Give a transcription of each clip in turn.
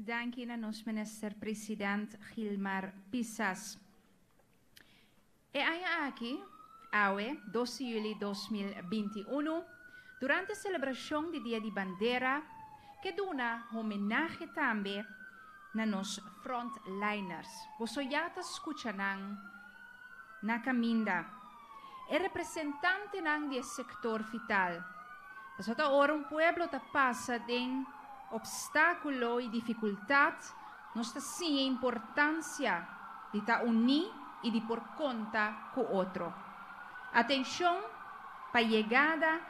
Danki na nos Minister President Gilmar Pisas. E aña aki, awe, dos di juli 2021, durante selebrashon di Dia di Bandera, ke duna homenahe tambe na nos frontliners. Boso ya ta skucha nan na kaminda. E representantenan di e sektor vital. Pasobra ta ora un pueblo ta pasa den opstákulo i difikultat, nos ta siña importansia di ta uní i di por konta ku otro. Atenshon pa yegada,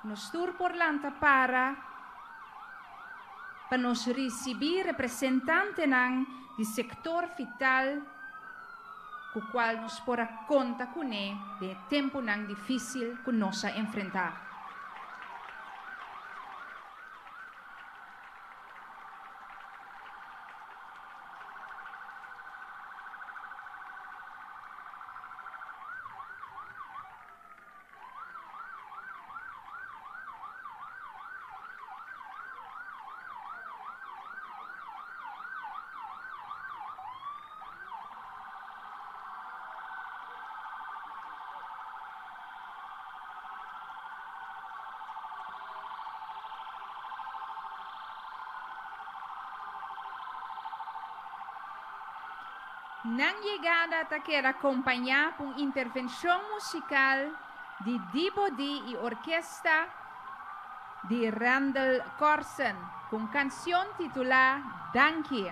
nos tur por lanta para pa nos risibí representantenan di sektor vital ku kual nos por a konta kuné den e tempunan difísil ku nos a enfrentá. Nan yegada ta keda kompañá ku un intervenshon musikal di Dibo Di i orkesta di Randal Corsen ku un kansion titulá Danki.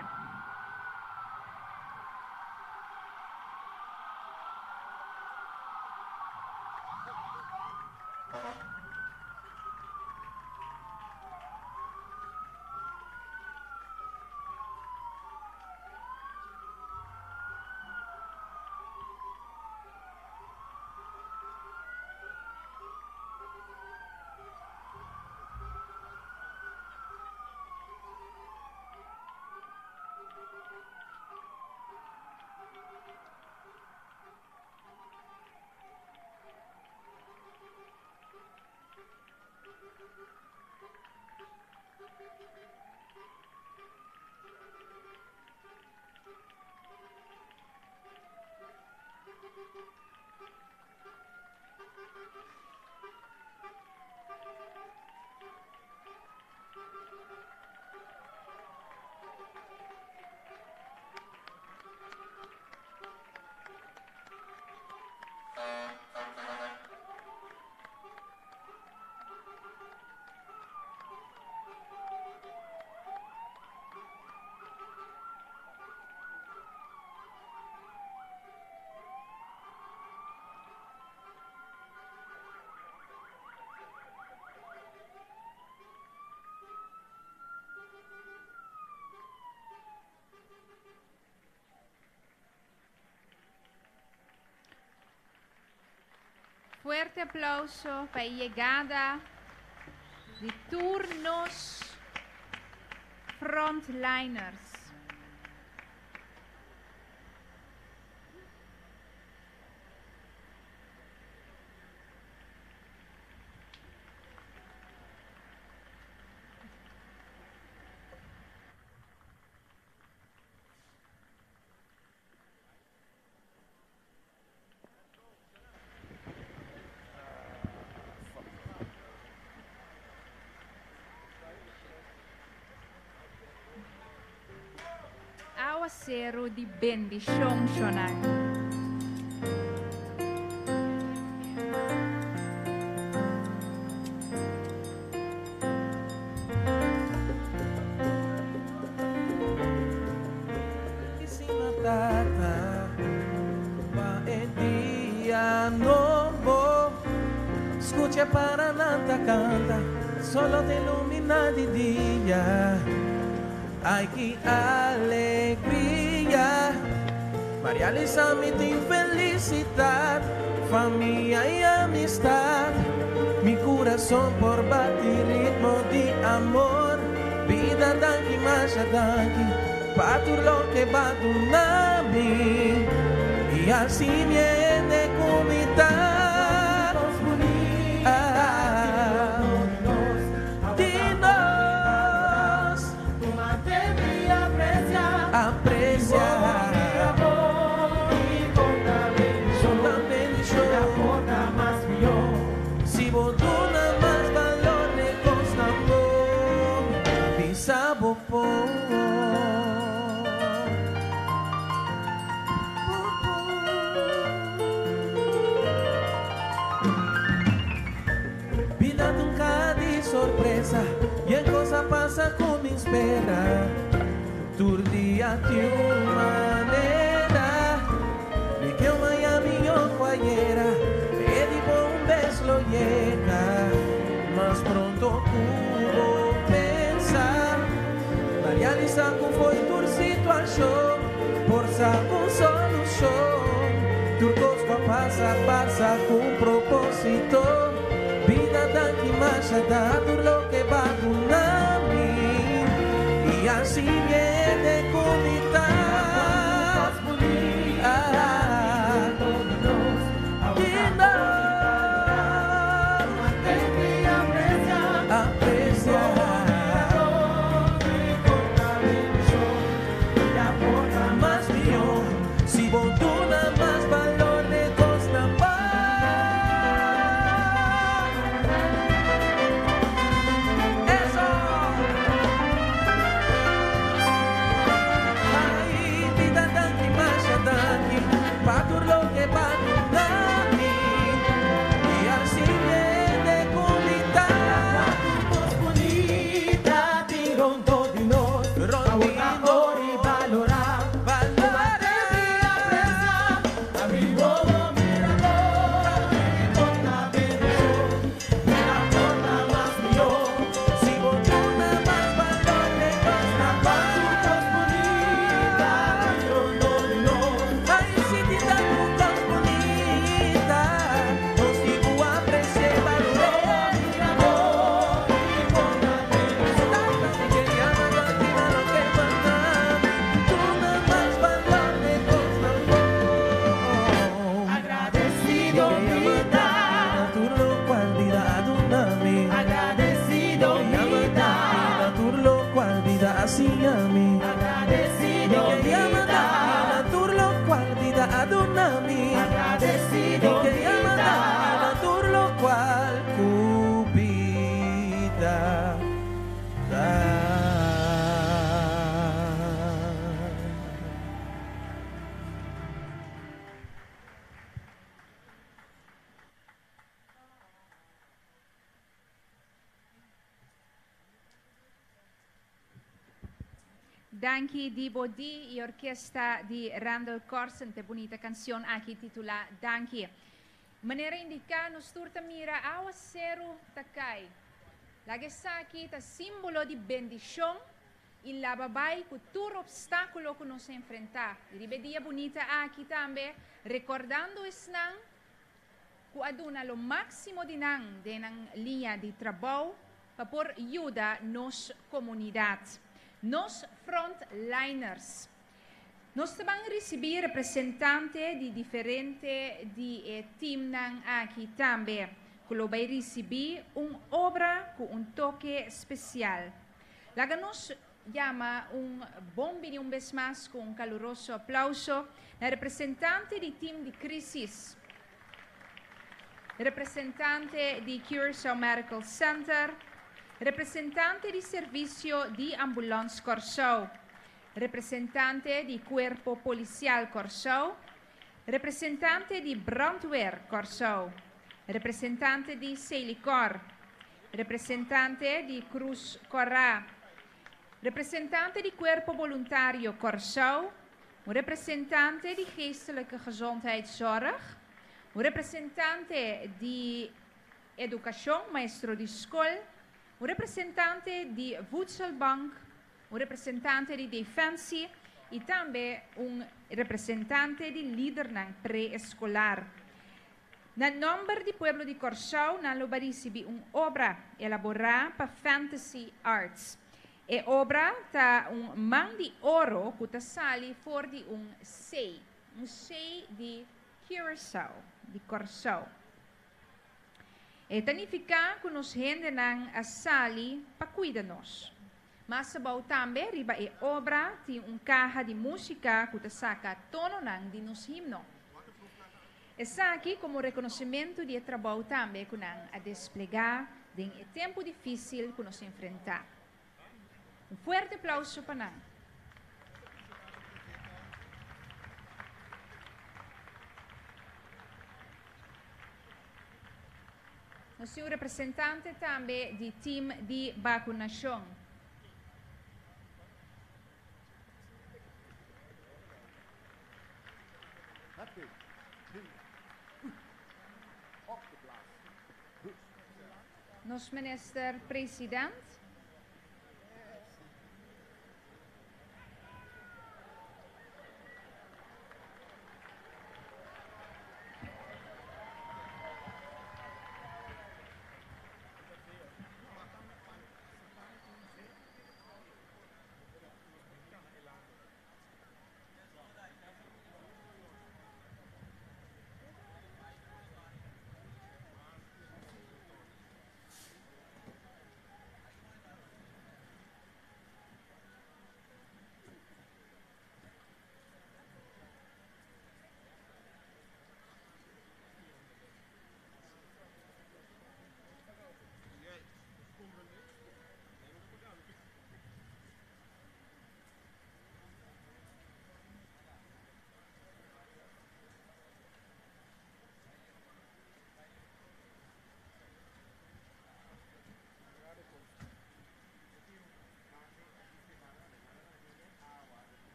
Fuerte aplauso pa e yegada di tur nos frontliners. Awaseru di bendishon shonan. Pa e dia nobo Scucha paranan ta canta Solo ta ilumina di dia Ay ki alegria Maria Lisa mi tin felicidad Famia y amistad Mi curason por bati ritmo di amor Bida danki masha danki Pa tur loke b'a duna mi Y hasi mi hende cu mi ta Di nos. Aprecia. Si bo duna mas balor n'e cosnan bon, bisa bo por. Bo por. Bida ta un caha di sorpresa, yen cos a pasa cu mi spera. Tur dia tin un manera, mi ke un maña mihó ku ayera. E di bo un bes lo yega, mas pronto ku bo pensa. Pa realisá ku fo'i tur situashon por sa un solushon. Tur kos ku a pasa, pasa ku un propósito. Bida danki masha da tur loke ba duna mi. I así viene ku mi ta. Mas mihó si bo duna mas balor n'e kosnan bon. Eso! Ai, bida danki, masha danki pa tur loke bo a duna mi. I así hende ku mi ta. Tur kos bunita tin rondó di nos. Rond di nos. Valorá. Si bo duna mas balor n'e kosnan bon. Ai, si tin tantu kos bunita, nos tin ku apresiá i balor'é. Duna mas balor n'e kosnan bon. Agradecido mi ta. Tur lokual bida a duna mi. Agradecido mi ta. Tur lokual bida a siña mi. Agradecido Mi mi ta. tur lokual bida a duna mi. Agradecido Mi mi ta. tur lokual ku bida ta. Danki Dibo D i orkesta di Randal Corsen p'e bunita kansion aki titulá Danki. Manera indiká nos tur ta mira awaseru ta kai. Laga esaki ta símbolo di bendishon i laba bai ku tur opstákulo ku nos enfrentá. I riba e dia bunita aki tambe rekordando esnan ku a duna lo máksimo di nan den nan liña di trabou pa por yuda nos komunidat. Nos frontliners. Nos ta ban risibí representante di diferente di e timnan aki tambe, ku lo bai risibí un obra ku un toke spesial. Laga nos yama un bon bini un bes mas ku un kaluroso aplauso na representante di tim di Crisis, representante di Curaçao Medical Center, representante di Servisio di Ambulans Kòrsou, representante di Kuerpo Polisial Kòrsou, representante di Brandweer Kòrsou, representante di Selikor, representante di Krus Kòrá, representante di Kuerpo Boluntario Kòrsou, un representante di Geestelijke Gezondheidszorg, un representante di Edukashon, maestro di skol, un representante di Voedselbank, un representante di Defensie i tambe un representante di lidernan pre-eskolar. Na nòmber di pueblo di Kòrsou nan lo bai risibí un obra elaborá pa Fantasy Arts. E obra ta un man di oro ku ta sali for di un sei, un sei di Curaçao, di Kòrsou. E ta nifiká ku nos hendenan a sali pa kuida nos. Mas abou tambe riba e obra tin un kaha di músika ku ta saka tononan di nos himno. Esaki komo rekonosementu di e trabou tambe ku nan a desplegá den e tempu difísil ku nos enfrentá. Un fuerte aplauso pa nan. Nos tin un representante tambe di team di bakunashon. Nos minister president.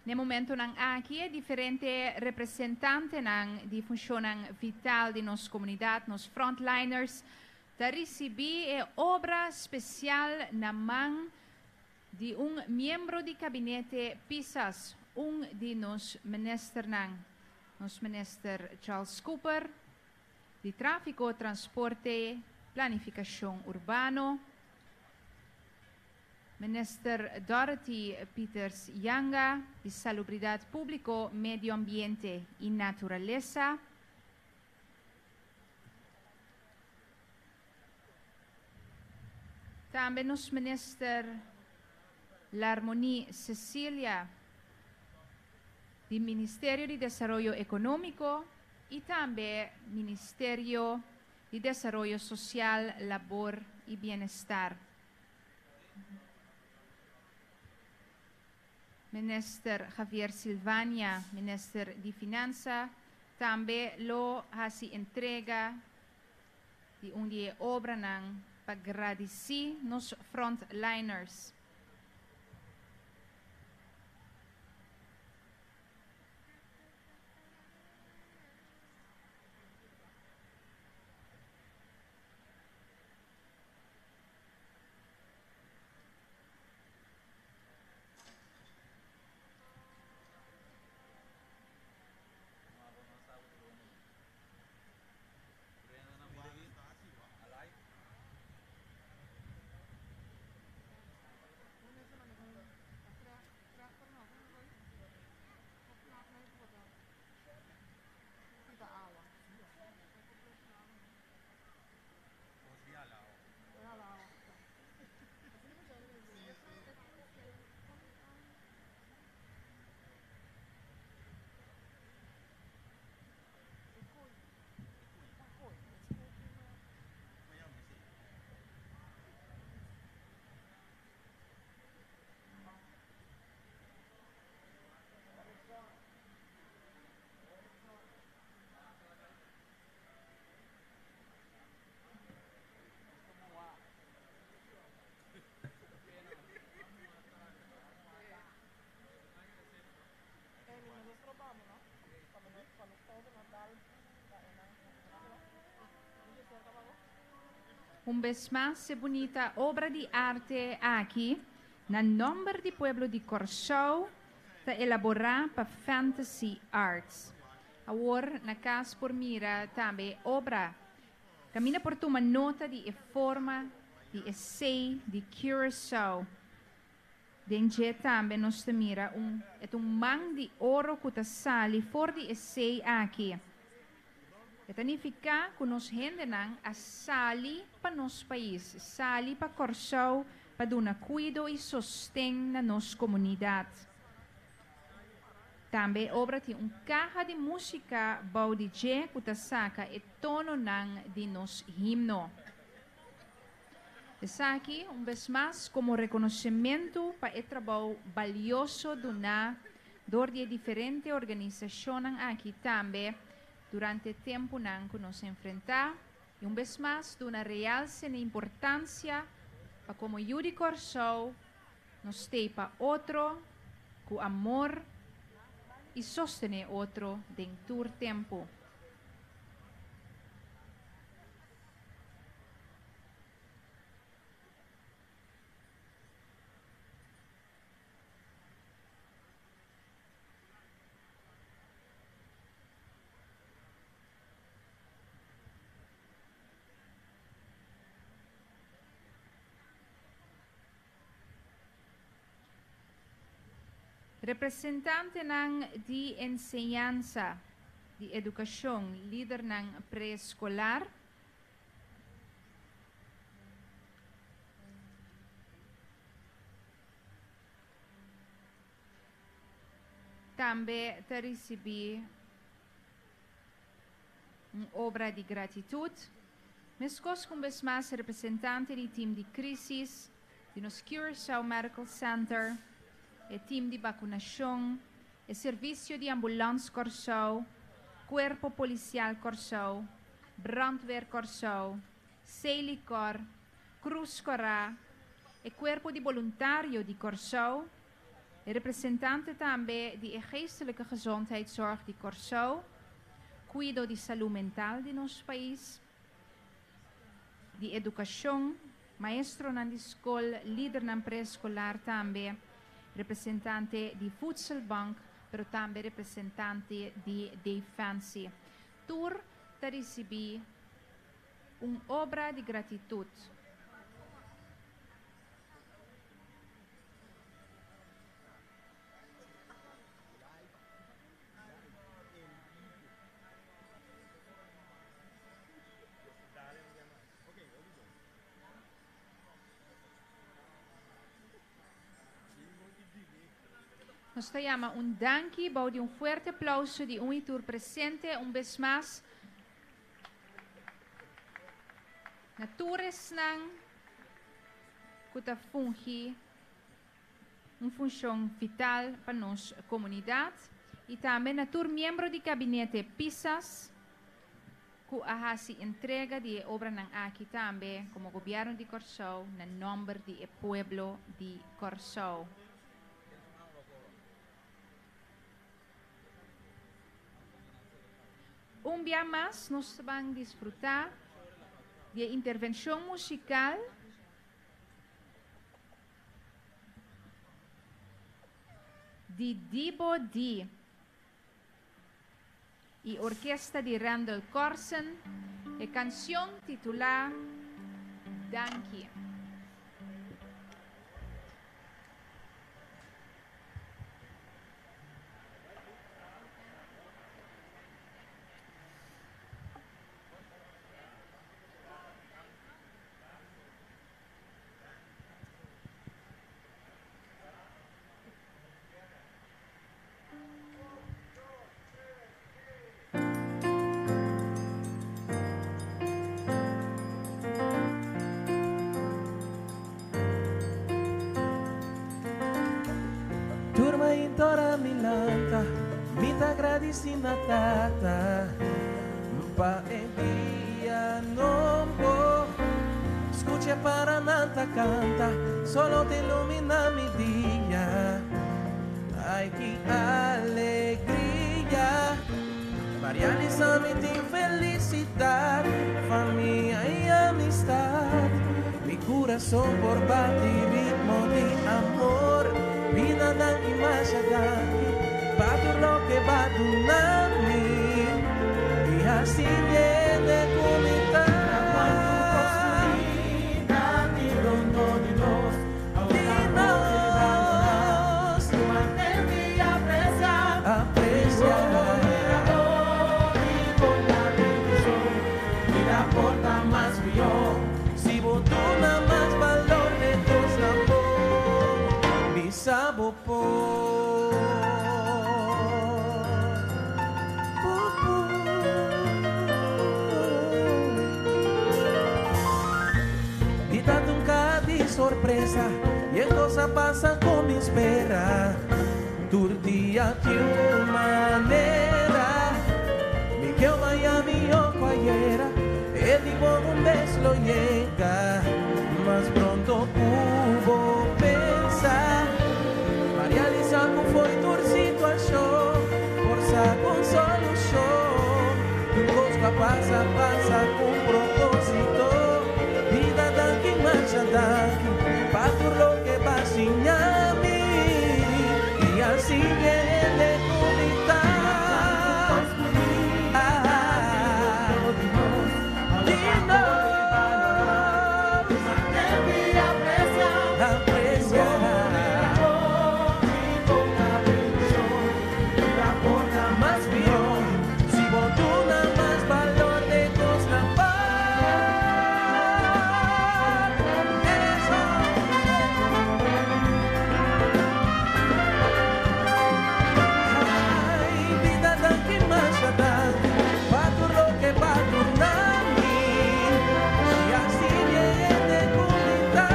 N'e momentonan aki e diferente representantenan di funcionnan vital di nos comunidad, nos frontliners, ta ricibi e obra special na man di un miembro di Gabinete Pisas, un di nos ministernan, nos Minister Charles Cooper, di Tráfiko, Transporte, Planifikashon Urbano, Minister Dorothy Pietersz Janga, di Salubridat Públiko, Medio Ambiente i Naturalesa, Tambe nos Minister Larmonie Cecilia di Ministerio di Desaroyo Ekonómiko i tambe Ministerio di Desaroyo Sosial, Labor i Bienestar. Minister Javier Silvania, Minister di Finansa, tambe lo hasi entrega. Di un di e obranan pa gradisí nos frontliners. Un bes mas e bunita obra di arte aki na nòmber di pueblo di Kòrsou ta elaborá pa Fantasy Arts. Awor na kas por mira tambe e obra. Kaminda por tuma nota di e forma di e sei di Curaçao. Den dje tambe nos ta mira un e ta un man di oro ku ta sali for di e sei aki. E ta nifiká ku nos hendenan a sali pa nos pais, sali pa Kòrsou pa duna kuido i sosten na nos komunidat. Tambe e obra tin un kaha di músika bou di dje ku ta saka e tononan di nos himno. Esaki, un bes mas, komo rekonosementu pa e trabou balioso duná dor di e diferente organisashonnan aki tambe durante e tempunan ku nos enfrentá i un bes mas duna realse na importansia pa komo yu di Kòrsou nos stei pa otro ku amor i sostené otro den tur tempu. Representantenan di enseñansa, di edukashon, lidernan preeskolar. Tambe ta risibí un obra di gratitut. Meskos ku un bes mas representante di tim di krísis di nos Curaçao Medical Center, e tim di bakunashon, e servisio di ambulans Kòrsou, Kuerpo Polisial Kòrsou, Brandweer Kòrsou, Selikor, Krus Kòrá, e Kuerpo di Boluntario di Kòrsou, e representante tambe di e Geestelijke Gezondheidszorg di Kòrsou, Kuido di Salú Mental di nos pais, di Edukashon, maestronan di skol, lidernan preeskolar tambe, representante di Voedselbank, pero tambe representante di Defensie. Tur ta risibí un obra di gratitut. Nos ta yama un danki bou di un fuerte aplauso di un i tur presente un bes mas na tur esnan ku ta fungi un funshon vital pa nos komunidat i tambe na tur miembro di Gabinete Pisas. ku a hasi entrega di e obranan aki tambe komo Gobièrnu di Kòrsou na nòmber di e pueblo di Kòrsou. Un bia mas nos ta ban disfrutá di e intervenshon musikal di Dibo Di i orkesta di Randal Corsen, e kansion titulá Danki. Tur mainta ora mi lanta, mi ta gradisí na Tata pa e dia nobo. Skucha para nan ta kanta, solo ta iluminá mi dia. Ai ki alegria! Maria Lisa mi tin felisidat, famia i amistat. Mi kurason por bati ritmo di amor. Bida danki masha danki pa tur loke b'a duna mi. I hasi hende ku mi ta. Si bo duna mas balor den kosnan bon, mi sa bo por. Di tantu un ka di sorpresa y e kos a pasa ku mi spera. Tur dia tin un manera. Mi keu maya mihó ku ayera. E di bo un bes lo yega mas pronto ku bo pensa. Pa realisa ku fo'i tur situashon por sa ku un solushon. Tur kos ku a pasa, pasa ku un propósito. Bida danki masha danki pa tur loke b'a siña mi. I así hende ku mi ta. Di nos. Aprecia. Mas mihó si bo duna mas balor den kosnan bon. Eso. Ay, bida danki masha danki pa tur loke b'a duna mi. I así hende ku mi ta.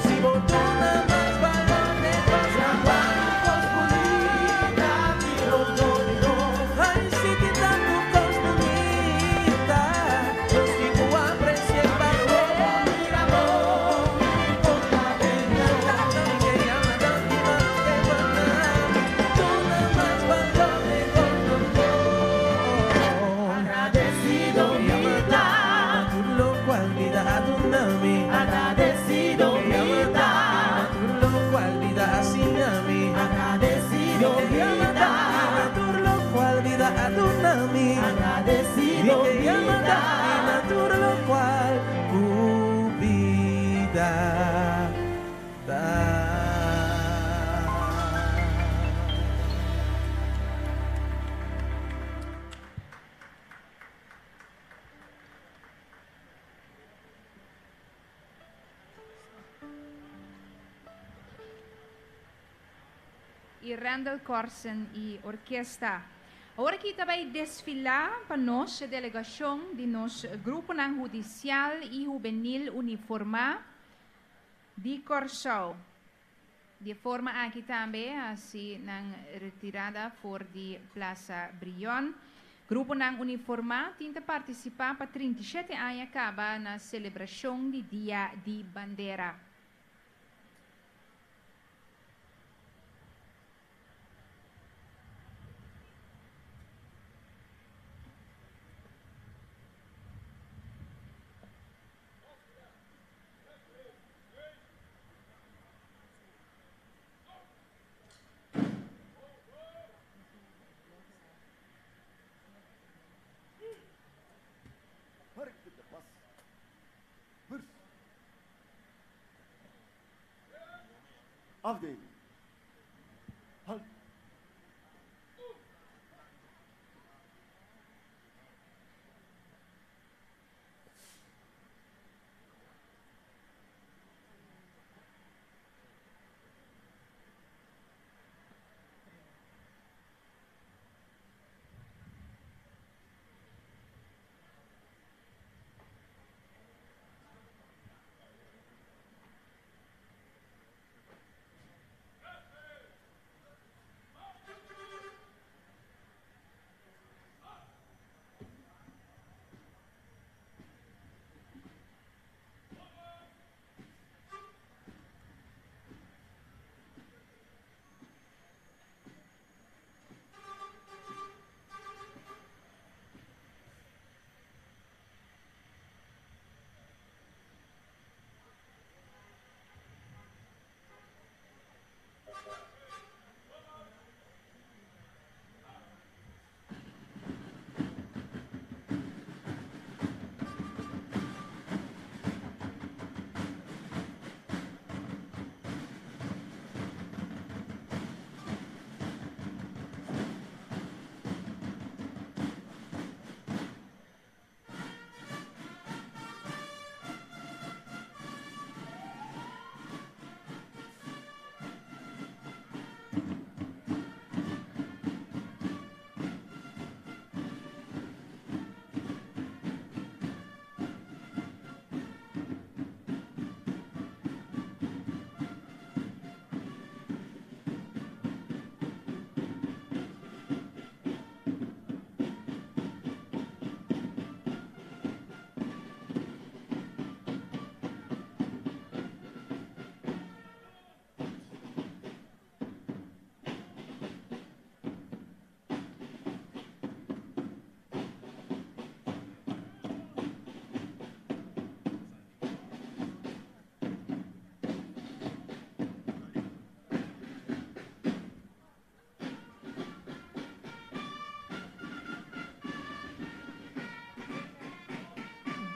Si bo duna mas balor den kosnan bon. Ay, si tin tantu kos bunita, nos tin ku apresiá i balorá. Duna mas balor den kosnan bon. Agradecido mi ta. Tur lokual bida a duna mi. Agradecido mi ta. Tur lokual bida a siña mi. Agradecido mi ta. Tur lokual bida a duna mi. Agradecido Mi mi ta. Tur lokual ku bida ta. I Randal Corsen i orkesta. Awor aki ta bay desfila pa nos e delegacion di nos gruponan hudicial y hubenil uniforma di Corsou. Di e forma aki tambe haci nan retirada for di Plaza Brion. Gruponan uniforma tin ta participa pa 37 aña caba na celebracion di Dia di Bandera. Afdeling. Halt.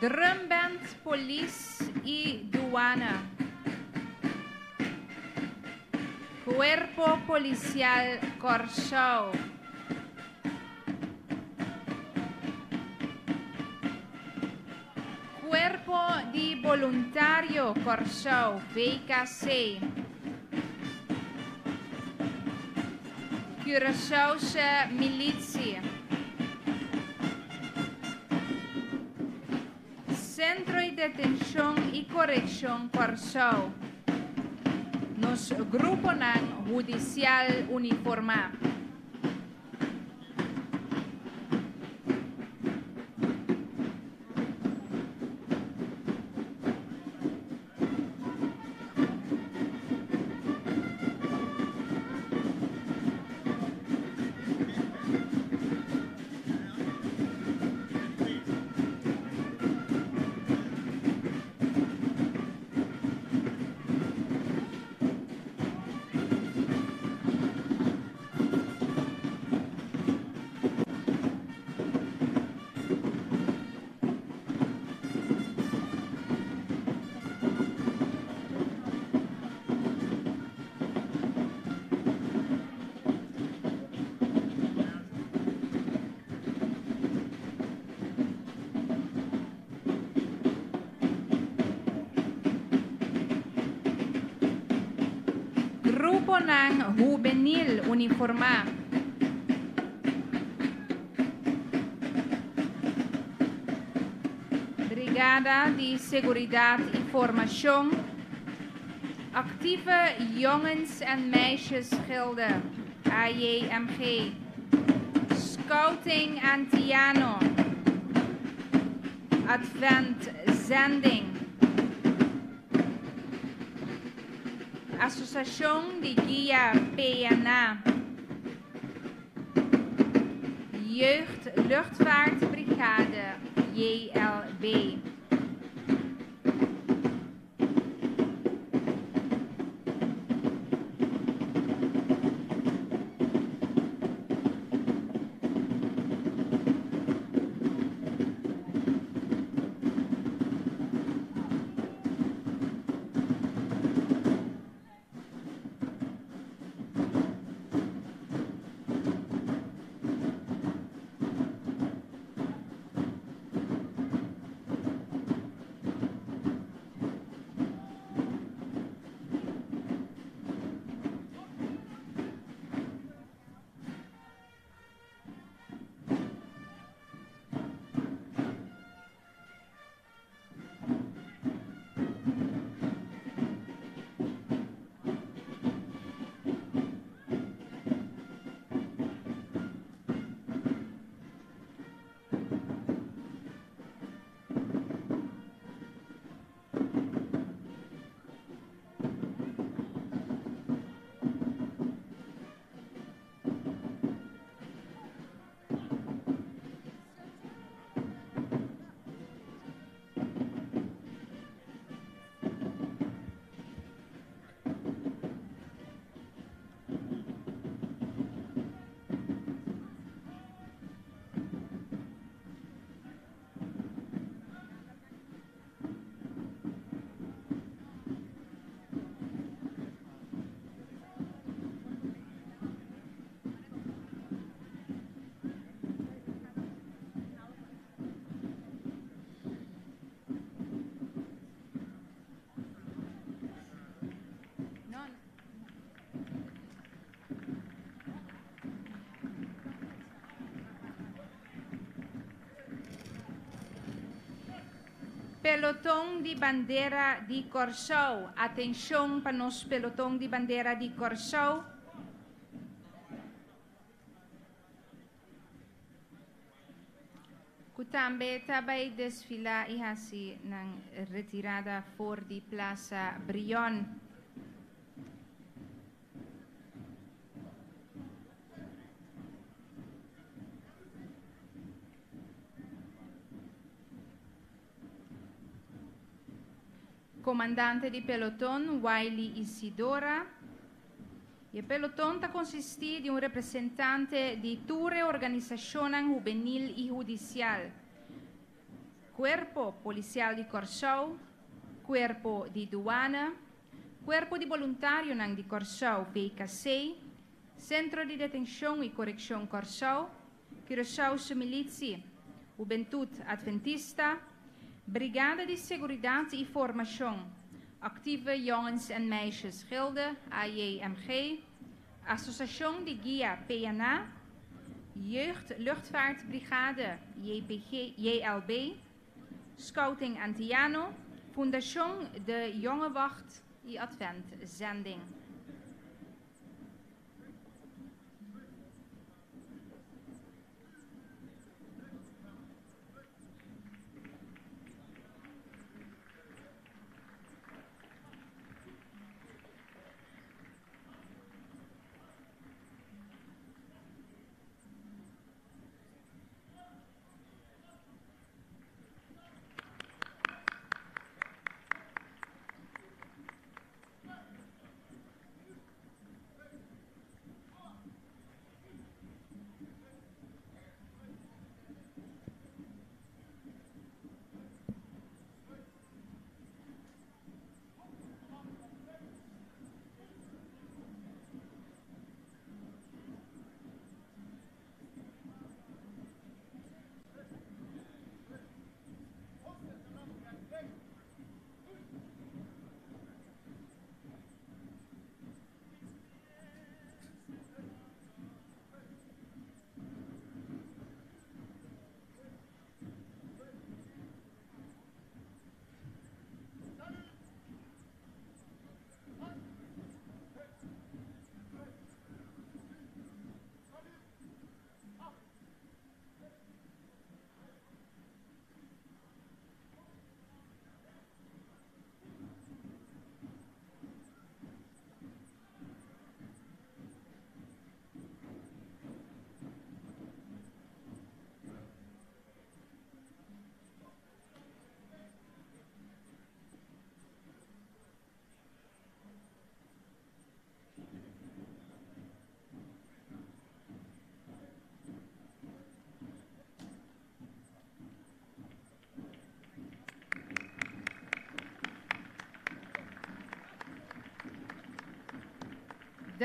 Drumband, Polis y Duana. Cuerpo Policial Kòrsou. Cuerpo di Boluntario Kòrsou, VKC. Curaçaose Militie. Centro di Detencion y Correccion Kòrsou. Nos gruponan hudicial uniforma. Gruponan hubenil uniformá. Brigada di Seguridat i Formashon, Actieve Jongens en Meisjes Gilde, AJMG, Scouting Antiano, Advent Zending, Asosiashon di Guia PNA, Jeugd Luchtvaartbrigade, JLB. Peloton di bandera di Kòrsou. Atenshon pa nos peloton di bandera di Kòrsou. Ku tambe ta bai desfilá i hasi nan retirada for di Plaza Brion. Komandante di peloton, Wiley Isidora. E peloton ta konsistí di un representante di tur e organisashonnan hubenil i hudisial, Kuerpo Polisial di Kòrsou, Kuerpo di Duana, Kuerpo di Boluntarionan di Kòrsou, VKC, Sentro di Detenshon i Korekshon Kòrsou, Curaçaose Militie, Hubentut Adventista, Brigada di Seguridat i Formashon, Actieve Jongens en Meisjes Gilde, AJMG, Asosiashon di Guia PNA, Jeugd Luchtvaartbrigade, JPG, JLB, Scouting Antiano, Fundashon De Jonge Wacht i Advent Zending.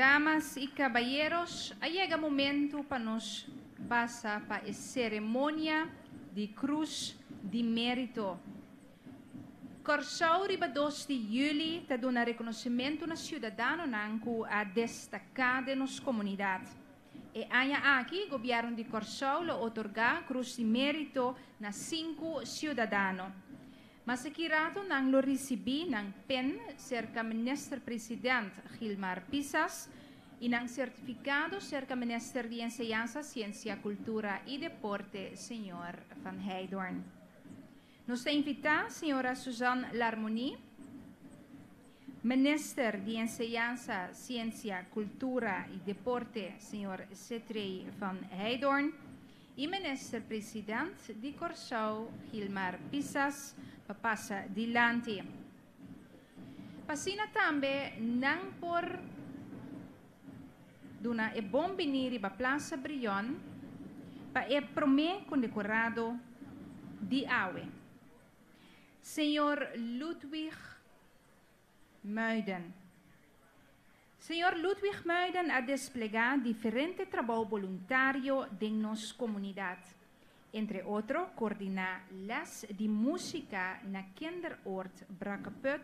Damas y caballeros, a yega momento pa nos pasa pa e ceremonia di Cruz di Merito. Corsou riba 2 di juli ta duna reconocimento na ciudadanonan cu a destaca den nos comunidad. E aña aki, Gobierno di Corsou lo otorga Cruz di Merito na 5 ciudadano. Mas aki rato nan lo ricibi nan pen cerca Minister President Gilmar Pisas y nan certificado cerca Minister di Enseñansa, Ciencia, Cultura y Deporte, señor Van Heydoorn. Nos ta invita señora Suzanne Larmonie, Minister di Enseñansa, Ciencia, Cultura y Deporte, señor Sithree van Heydoorn, y Minister President di Corsou, Gilmar Pisas, pa pasa dilanti. Pa asina tambe nan por duna e bon bini riba Plaza Brion pa e prome condecorado di awe. Señor Ludwig Muiden. Señor Ludwig Muiden a desplega diferente trabou voluntario den nos comunidad. Entre otro, coordina les di musica na Kinderoord Brakkeput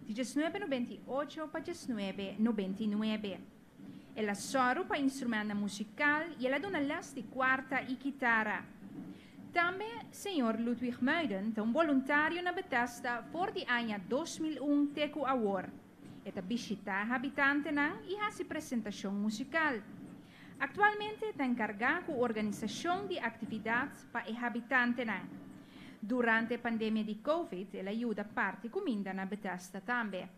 di 1998 pa 1999. El a soru pa instrumento musical y el a duna les di cuarta y guitarra. Tambe, señor Ludwig Muiden, ta un voluntario na Bethesda for di aña 2001 te cu awor. E ta bishita habitantenan y haci presentacion musical. Actualmente ta encarga cu organisacion di actividad pa e habitantenan. Durante e pandemia di COVID, el a yuda parti cuminda na Bethesda tambe.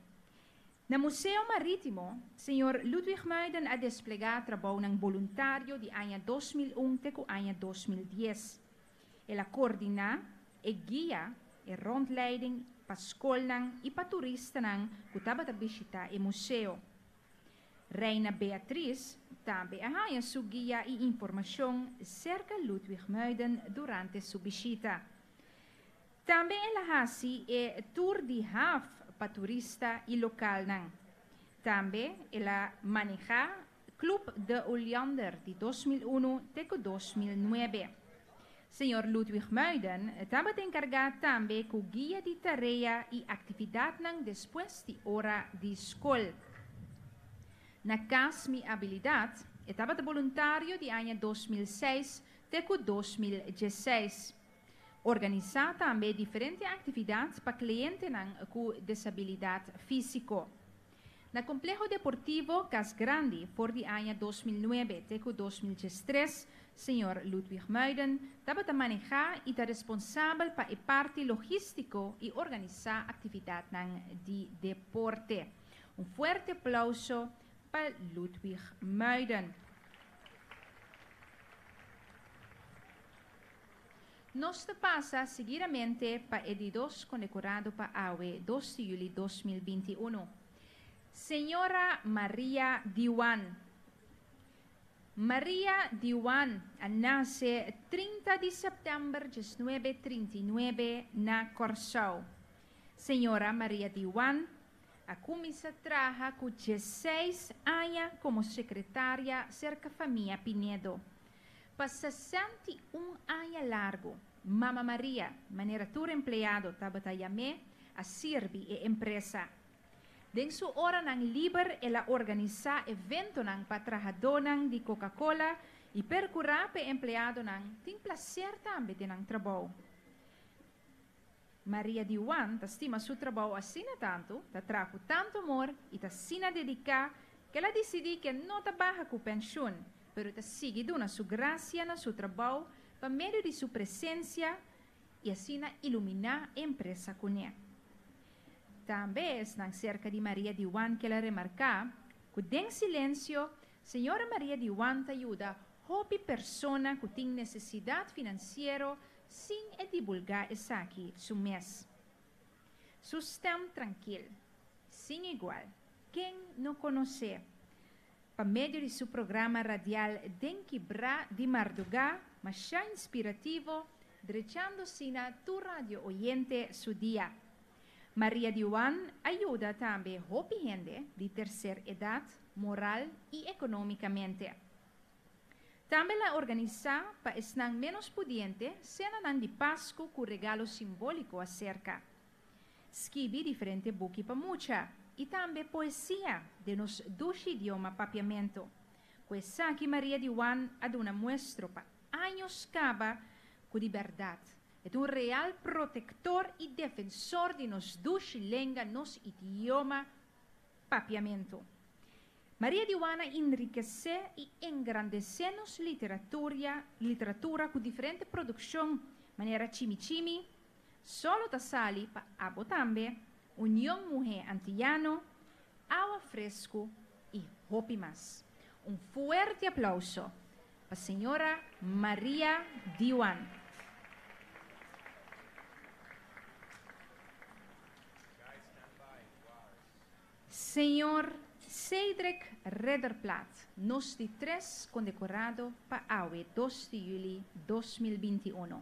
Na Museo Maritimo, señor Ludwig Muiden a desplega trabounan voluntario di aña 2001 te cu aña 2010. El a coordina e guia e rondleiding pa scolnan y pa turistanan cu tabata bishita e museo. Reina Beatriz tambe a haya su guia y informacion cerca Ludwig Muiden durante su bishita. Tambe el a hasi e tour di haf pa turista y localnan. Tambe el a maneha Club de Oleander di 2001 te 2009. Señor Ludwig Muiden tabata encarga tambe cu guia di tarea y actividadnan despues di ora di scol. Na Cas Mi Habilidad, tabata voluntario di aña 2006 te 2016. Organisa tambe diferente actividad pa clientenan cu disabilidad fisico. Na Compleho Deportivo Cas Grandi, for di aña 2009 te 2013, señor Ludwig Muiden tabata maneha y ta responsabel pa e parti logistico y organisa actividad di deporte. Un fuerte aplauso pa Ludwig Muiden. Nos ta pasa seguidamente pa e di dos condecorado pa awe 2 di juli 2021. Señora Maria Diwan. Maria Diwan nace 30 di september 1939 na Corsou. Señora Maria Diwan a cuminsa traha cu 16 aña como secretaria cerca famia Pinedo. Pa 61 aña largo, Mama Maria, manera tur empleado tabata yam'e, a sirbi e empresa. Den su oranan liber, el a organisa eventonan pa trahadonan di Coca-Cola y percura pa empleadonan tin placer tambe den nan trabou. Maria Diwan ta stima su trabou asina tanto, ta traha cu tanto amor y ta asina dedica cu el a dicidi cu no ta baha cu pensioen, pero ta sigui duna su gracia na su trabou pa medio di su presencia y asina ilumina e empresa cune. Tambe esnan cerca di Maria Diwan kier a remarca cu den silencio, señora Maria Diwan ta yuda hopi persona cu tin necesidad financiero sin e divulga esaki su mes. Su stem trankil, sin igual, ken no conoce? Pa medio di su programa radial Den Kibra di Marduga, masha inspirativo, drechando asina tur radio oyente su dia. Maria Diwan a yuda tambe hopi hende di tercer edad, moral y economicamente. Tambe el a organisa pa esnan menos pudiente cenanan di Pascu cu regalo simbolico acerca. Skibi diferente buki pa mucha y tambe poesia den nos dushi idioma Papiamento. Cu esaki Maria Diwan a duna muestro pa años caba cu di berdad e ta un real protector y defensor di nos dushi lenga, nos idioma Papiamento. Maria Diwan a enrikesé i engrandesé nos literaturia, literatura ku diferente produkshon, manera Chimi Chimi, Solo ta sali pa abo tambe, Union Muhé Antiyano, Awa Fresku i hopi mas. Un fuerte aplauso pa señora Maria Diwan. Señor Cedric Ridderplaat, nos di tres kondekorado pa awe dos di yüli 2021.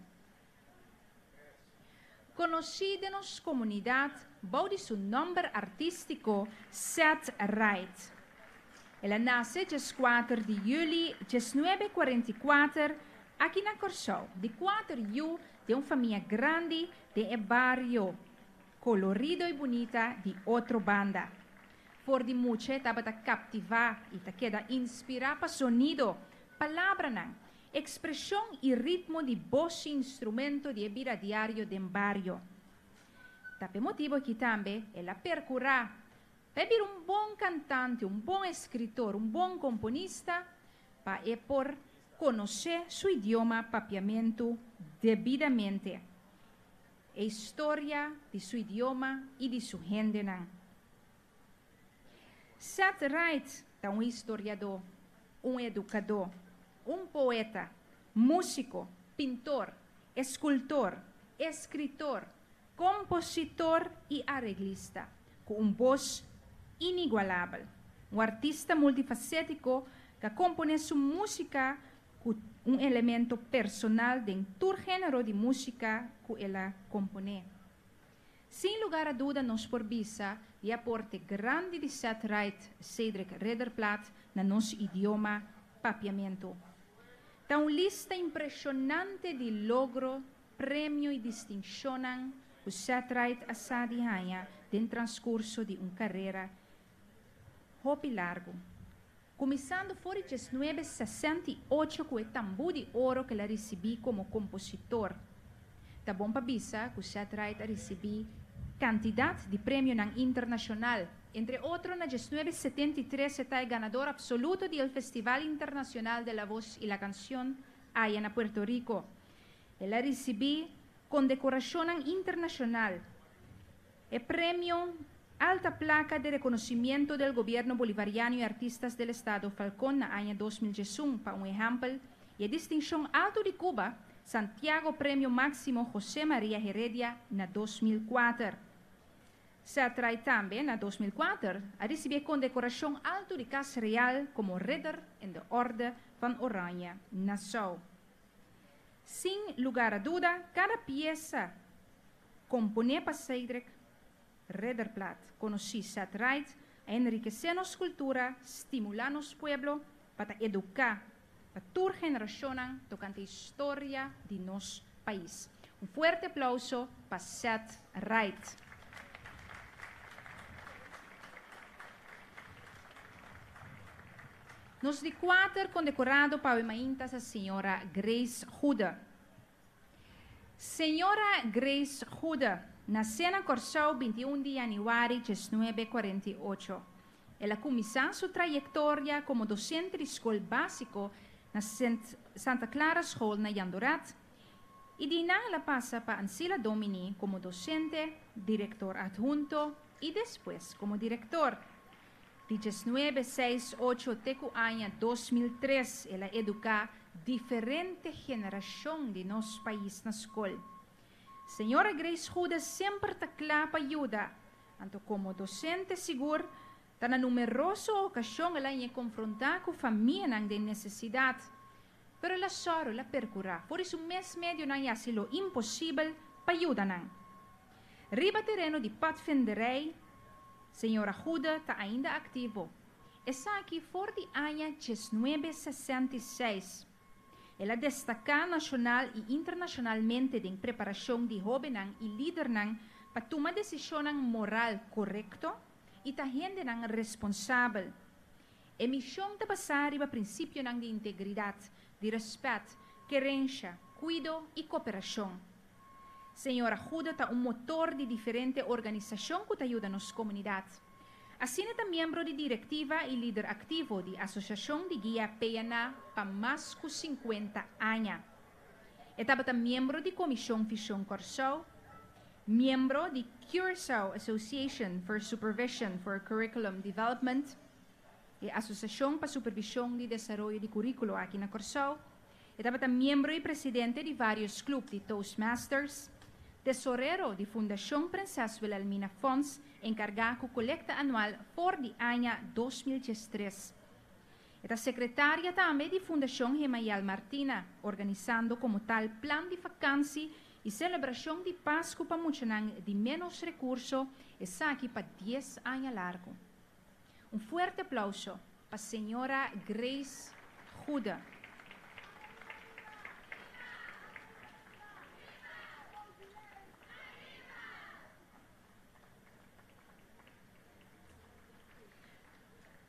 Konosí den nos komunidat bou di su nòmber artístiko Ced Ride. El a nase 14 di yüli 1944 aki na Kòrsou, di kuater yu den un famia grandi den e bario Colorido y bunita di otro banda. For di mucha e tabata captiva y ta keda inspira pa sonido, palabranan, expresion y ritmo di bos y instrumento di e bida diario den bario. Ta p'e motibo aki tambe el a percura pa e bira un bon cantante, un bon escritor, un bon componista pa e por conoce su idioma Papiamento debidamente. E historia di su idioma i di su hendenan. Ced Ride ta un historiadó, un edukadó, un poeta, músiko, pintor, eskultor, eskritor, kompositor i areglista ku un bos inigualabel. Un artista multifasétiko ku a komponé su músika ku un elemento personal den tur género di músika ku el a komponé. Sin lugar a duda nos por bisa di e aporte grandi di Ced Ride Cedric Ridderplaat na nos idioma Papiamentu. Ta un lista impreshonante di logro, premio i distinshonnan ku Ced Ride a sa di haña den transkurso di un karera hopi largu. Kuminsando for di 1968 ku e Tambú di Oro ku el a risibí komo kompositor. Ta bon pa bisa ku Ced Ride a risibí kantidat di premionan internashonal. Entre otro na 1973 e ta e ganador apsoluto di el Festival Internacional de la Voz y la Canción aya na Puerto Rico. El a risibí kondekorashonnan internashonal. E premio Alta Placa de Reconocimiento del Gobierno Bolivariano y Artistas del Estado Falcón na aña 2011, pa un ehèmpel, i e distinshon altu di Cuba, Santiago Premio Máximo José María Heredia na 2004. Ced Ride tambe na 2004 a risibí e kondekorashon altu di Kas Real komo Ridder in de Orde van Oranje Nassau. Sin lugar a duda, kada piesa komponé pa Cedric Ridderplaat, konosí Ced Ride, a enrikesé nos kultura, stimulá nos pueblo pa ta eduká pa tur generashonnan tokante historia di nos pais. Un fuerte aplouso pa Ced Ride. Nos di kuater kondekorado pa awe mainta sa señora Grace Goede. Señora Grace Goede nasé na Kòrsou 21 di yanüari 1948. El a kuminsá su trayektoria komo dosente di skol básiko na Sint Santa Clara School na Jandoret i di einan el a pasa pa Ancilla Domini komo dosente, direktor adhunto i despues komo direktor. Di 1968 te ku aña 2003 el a eduká diferente generashon di nos pais na skol. Señora Grace Goede semper ta kla pa yuda, anto komo dosente sigur ta na numeroso okashon el a ñe konfrontá ku famianan den nesesidat. Pero el a sòru, el a perkurá for di su mes medionan i hasi lo imposibel pa yuda nan. Riba tereno di padvinderij, señora Goede ta ainda aktivo. Esaki for di aña 1966. El a destaká nashonal i internashonalmente den preparashon di hóbennan i lidernan pa tuma desishonnan moral korekto i ta hendenan responsabel. E mishon ta basá riba prinsipionan di integridat, di rèspèt, kerensha, kuido i koperashon. Señora Goede ta un motor di diferente organisashon ku ta yuda nos komunidat. Asina ta miembro di direktiva i lider aktivo di Asosiashon di Guia PNA pa mas ku 50 aña. E tabata miembro di Komishon Vishon Kòrsou, miembro di Curaçao Association for Supervision for Curriculum Development, e Asosiashon pa Supervishon di Desaroyo di Kuríkulo aki na Kòrsou. E tabata miembro i presidente di vários klup di Toastmasters, tesorero di Fundashon Prinses Wilhelmina Fonds enkargá ku kolekta anual for di aña 2013. E ta sekretaria tambe di Fundashon Hemayel Martina, organisando komo tal plan di fakansi i selebrashon di Pasku pa muchanan di ménos rekurso, esaki pa 10 aña largu. Un fuerte aplouso pa señora Grace Goede.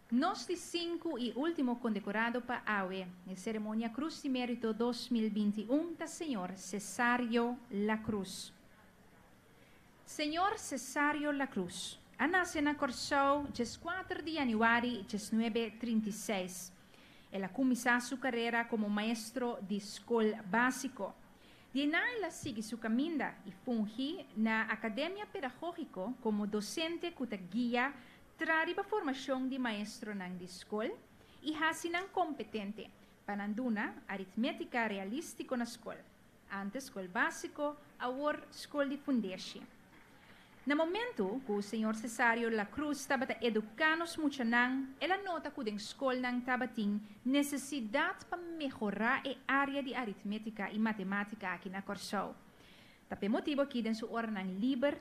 Nos di sinku i último kondekorado pa awe e seremonia Cruz di Mérito 2021 ta señor Cesario La Cruz. Señor Cesario La Cruz a nase na Kòrsou 14 di yanüari 1936. El a kuminsá su karera komo maestro di skol básiko. Di einan el a sigui su kaminda i fungi na Akademia Pedagógiko komo dosente ku ta guia tra riba formashon di maestronan di skol i hasi nan kompetente pa nan duna aritmétika realístiko na skol. Antes skol básiko, awor skol di fundeshi. Na momentu ku señor Cesario La Cruz tabata eduká nos muchanan, el a nota ku den skolnan tabatin nesesidat pa mehorá e área di aritmétika i matemátika aki na Kòrsou. Ta p'e motibu akí den su oranan liber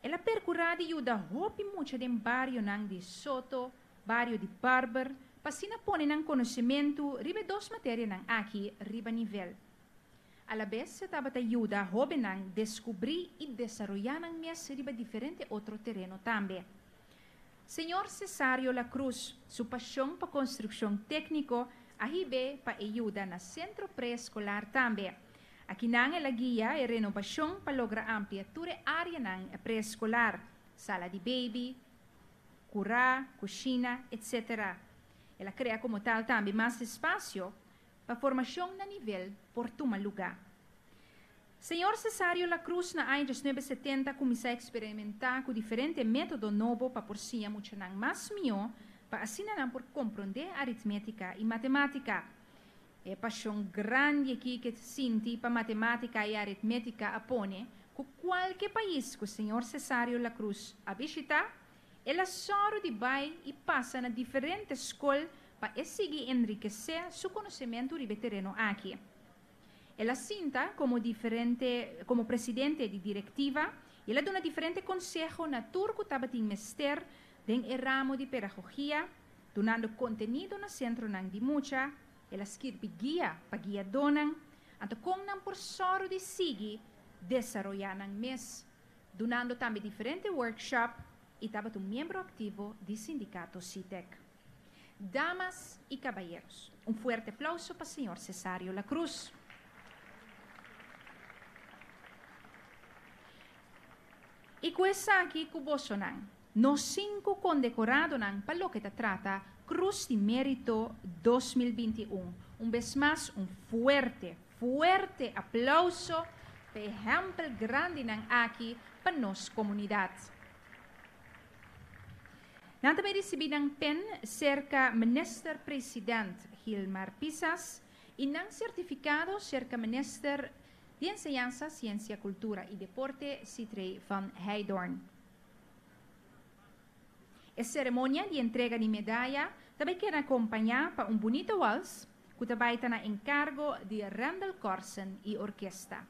el a perkurá di yuda hopi mucha den barionan di Soto, bario di Barber, pa asina pone nan konosementu riba e dos materianan aki riba nivel. Alabes e tabata yuda hóbennan deskubrí i desaroyá nan mes riba diferente otro tereno tambe. Señor Cesario La Cruz su pashon pa konstrukshon tékniko a hib'é pa e yuda na sentro preeskolar tambe. Akinan el a guia e renobashon pa logra amplia tur e áreanan preeskolar, sala di beibi, kurá, kushina, etc. El a krea komo tal tambe mas espasio pa formashon na nivel por tuma lugá. Señor Cesario La Cruz na aña 1970 a kuminsá eksperimentá ku diferente método nobo pa por siña muchanan mas mihó pa asina nan por komprondé aritmétika i matemátika. E pashon grandi akí ku e sinti pa matemátika i aritmétika a pone ku kualke pais ku señor Cesario La Cruz a bishitá, el a sòru di bai i pasa na diferente skol pa e sigui enrikesé su konosementu riba e tereno aki. El a sinta komo diferente komo presidente di direktiva i el a duna diferente konseho na tur ku tabatin mester den e ramo di pedagogia, dunando kontenido na sentronan di mucha, el a skirbi guia pa guiadónan, anto kon nan por sòru di sigui desaroyá nan mes, dunando tambe diferente workshop i tabata un miembro aktivo di sindikato SITEK. Damas i kabayeros, un fuerte aplauso pa señor Cesario La Cruz. I ku esaki ku bosonan, nos sinku kondekoradonan pa loke ta trata Cruz di Mérito 2021. Un bes mas un fuerte, fuerte aplauso pa e ehèmpel grandinan aki pa nos komunidat. Nan ta bay ricibi nan pen cerca Minister President Gilmar Pisas y nan certificado cerca Minister di Enseñansa, Ciencia, Cultura y Deporte Sithree van Heydoorn. E ceremonia di entrega di medaya ta bay keda acompaña pa un bunita wals cu ta bay ta na encargo di Randall Corsen y orkesta.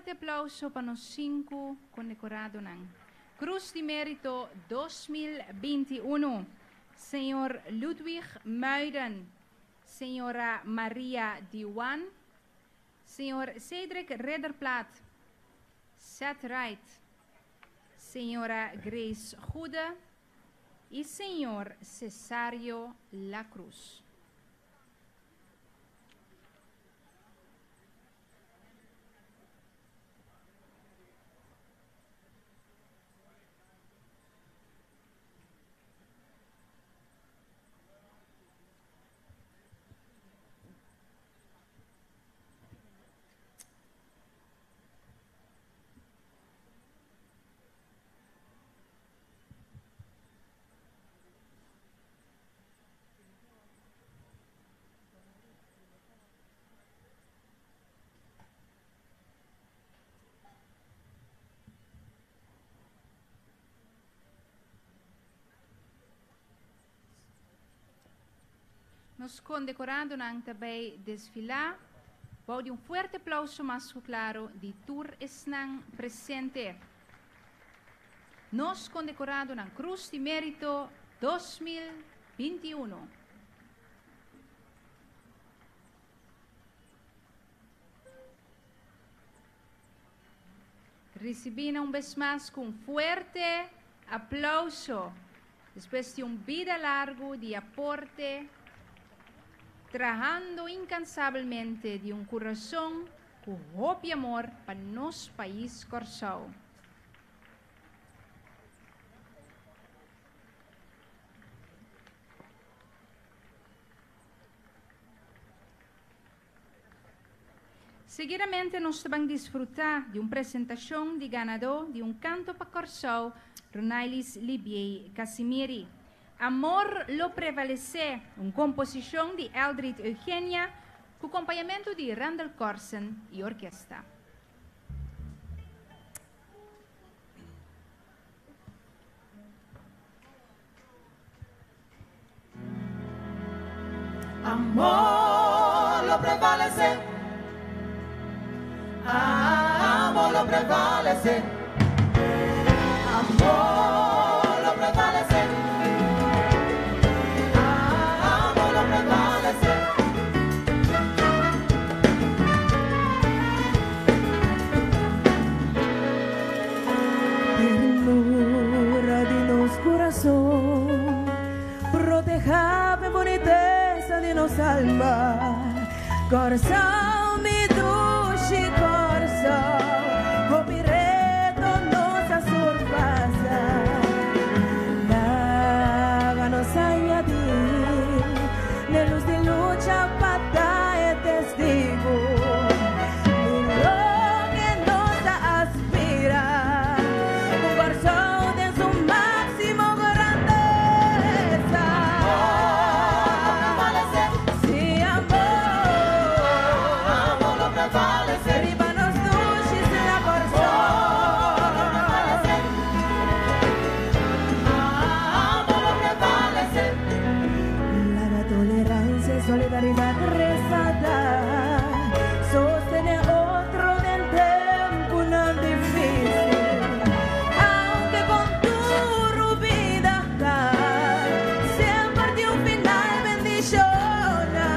fuerte aplauso pa nos sinku kondekoradonan. Krus di Mérito 2021, señor Ludwig Muiden, señora Maria Diwan, señor Cedric Ridderplaat, Seth Wright, señora Grace Goede i señor Cesario La Cruz. Nos kondekoradonan ta bai desfilá bou di un fuerte aplauso mas ku klaro di tur esnan presente. Nos kondekoradonan Krus di Mérito 2021. Risibí nan un bes mas ku un fuerte aplauso. Despues di un bida largu di aporte, trahando inkansabelmente di un kurason ku hopi amor pa nos pais Kòrsou. Seguidamente nos ta ban disfrutá di un presentashon di ganadó di Un Kanto pa Kòrsou, Ronailis Libiey Casimiri. Amor lo prevalesé, un komposishon di Eldrid Eugenia ku kompañamentu di Randal Corsen i orkesta. Amor lo prevalece. Amor lo prevalece. Amor lo prevalece. Amor lo prevalece. Ternura di nos kurason, protehá p'e bunitesa di nos alma. Kòrsou, mi dushi Kòrsou, hopi reto nos a surpasá. Laga nos añadí n'e lus di lucha pa ta e testigu di loke nos ta aspirá. Un Kòrsou den su máksimo grandesa. Si amor riba nos dushi la Kòrsou. Laga tolerancia y solidaridad resaltá, Sostené otro den tempunan difísil. Aunke kon tur bida ta, semper tin un final bendishoná.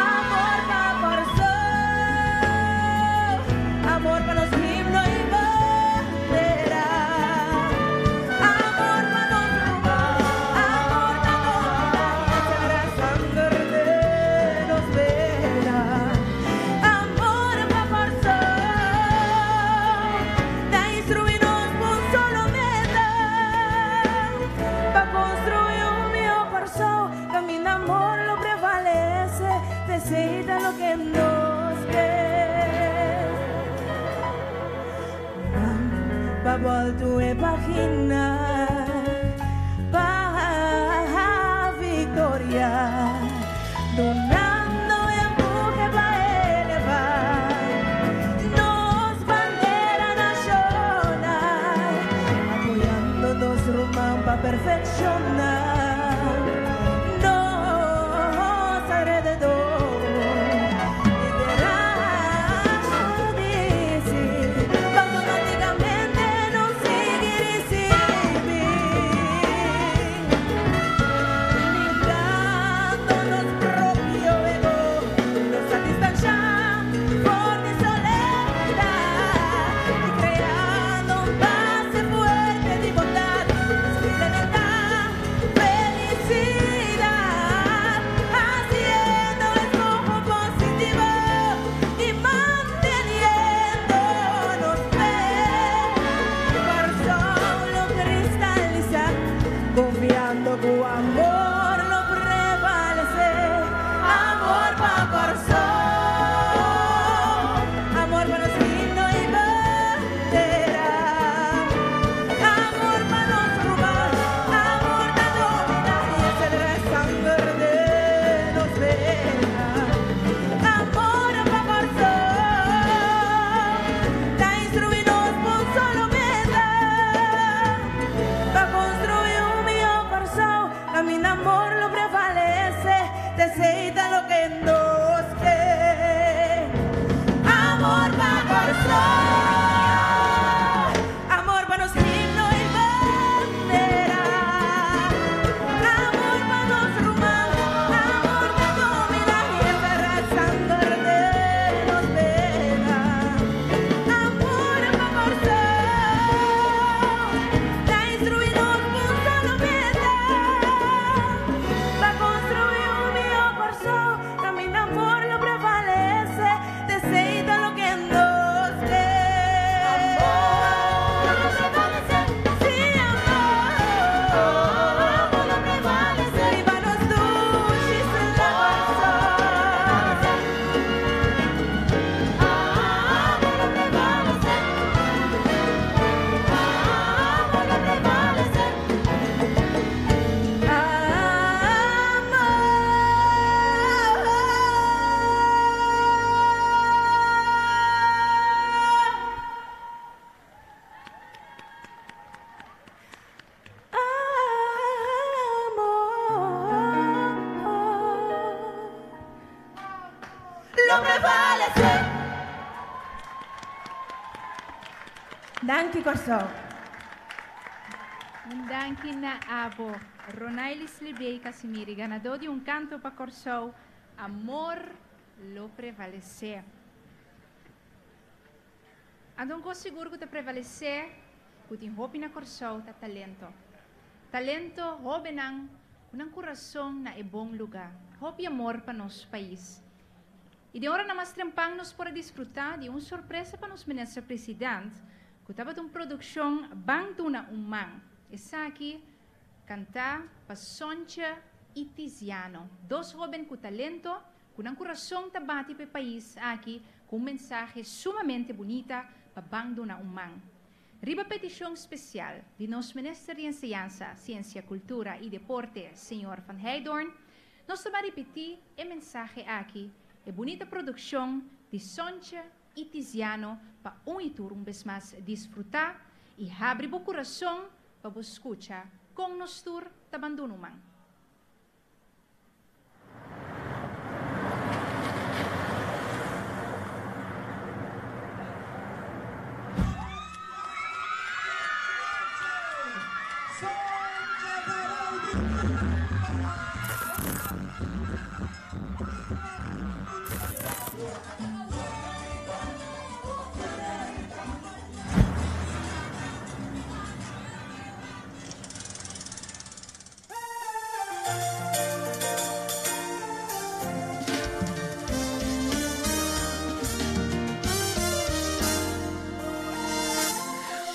Amor pa Kòrsou, amor pa nos himno i bandera. Amor pa nos ruman, amor ta konta, sagrá sanger den nos bena. Amor pa Kòrsou, ta instruí nos pa un solo meta, pa konstruí un mihó Kòrsou, kaminda amor lo prevalesé, t'esei ta loke nos ke. Ban pa bòltu e página, pa viktoria, dunando empuje pa elevá nos bandera nashonal, apoyando nos ruman pa perfekshoná nos alrededor. Liderando Danki Kòrsou. Un danki na abo, Ronailis Libé Casimiri, ganadó di Un Kanto pa Kòrsou, Amor lo prevalesé. Anto un kos sigur ku ta prevalesé ku tin hopi na Kòrsou ta talento. Talento, hóbennan ku nan kurason na e bon lugá. Hopi amor pa nos pais. I den oranan mas trempan nos por a disfrutá di un sorpresa pa nos Minister President ku tabata un produkshon Ban Duna un Man. Esaki kantá pa Sontje i Tiziano, dos hóben ku talento ku nan kurason ta bati pa e pais aki ku un mensahe sumamente bunita pa Ban Duna un Man. Riba petishon spesial di nos Minister di Enseñansa, Siensia, Kultura i Deporte, señor Van Heydoorn, Nos ta ban ripití e mensahe aki, e bunita produkshon di Sontje i Tiziano pa un i tur un bes mas disfrutá i habri bo kurason pa bo skucha kon nos tur ta ban duna un man.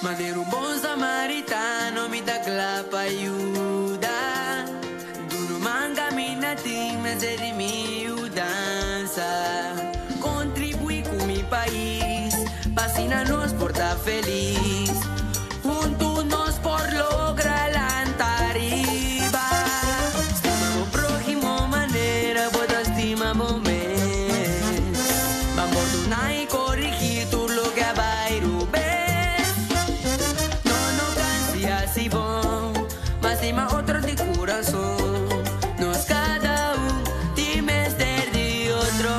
Manera un bon samaritano mi ta kla pa yuda. Duna un man kaminda tin mester di mi yudansa. Kontribuí ku mi pais pa asina nos por ta felis. Huntu nos por logra lanta ariba. Stima bo próhimo manera bo ta stima bo mes. Ban pordoná i korigí tur loke a bai rubes. No no kansa i hasi bon, ma stima otro di kurason. Nos kada un tin mester di otro.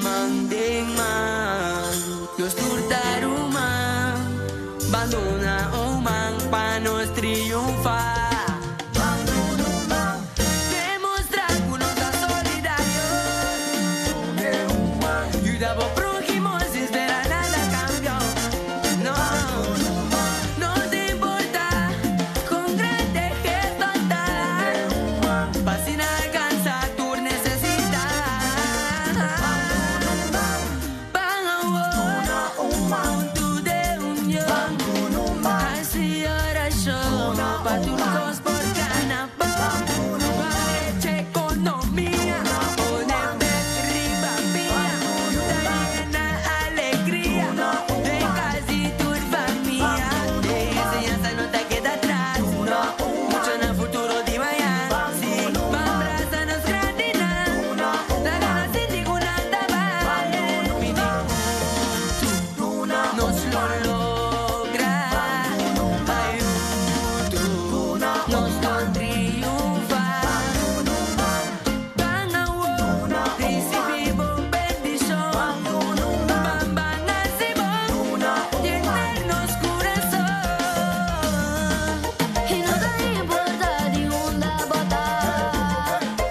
Man den man, nos tur ta ruman. Ban duna un man pa nos triunfá. Ban duna un man. Demostrá ku nos ta solidario. Duna un man. Yuda bo próhimo sin spera nada a kambio. No, no ta importá kon grande gesto ta. Pa asina alkansá tur nesesidat. Ban awor, huntu den union, hasi orashon pa tur kos por kana bon. Pa drecha ekonomia, pone p'e riba pia, ta yena alegria den kas di tur famia. E enseñansa no ta keda atras, no, mucho na futuro di mañan. Si, ban brasa nos grandinan. Laga nos sinti ku nan ta bale. Mi di huntu nos lo logra. Bai huntu nos lo triunfa. Ban awor risibí bo bendishon. Ban ban hasi bon, llenar nos kurason. I no ta importa di unda bo ta,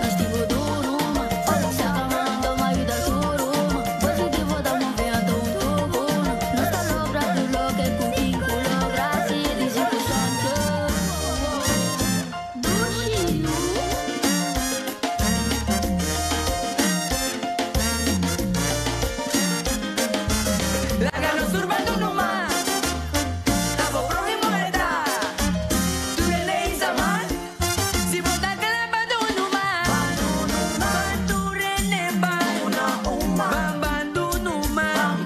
nos tin ku duna un man. Saka man toma yuda tur ruman. Positivo ta move anto huntu ku nos. Nos ta logra tur loke ku tin ku logra si disi ku Sancho. Dushi yu. Laga nos tur ban duna un man. Ta bo próhimo e ta. Tur hende hisa man. Si bo ta kla pa duna un man. Ban tur hende ban. Ban ban duna un man.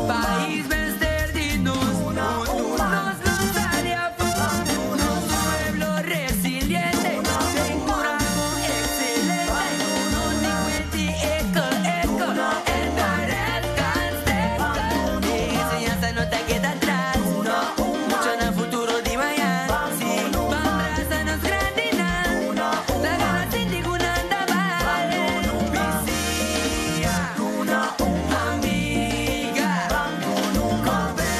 Pais mester di nos. Huntu nos lo sali afó. Nos pueblo resiliente. Den kurason ekselente. No tin kuenti eko eko. E ta red kan steka. E enseñansa no ta keda atras. No, mucho na futuro di mañan. Si, ban brasa nos grandinan. Laga nos sinti ku nan ta bale. Bisia, amiga, coopera.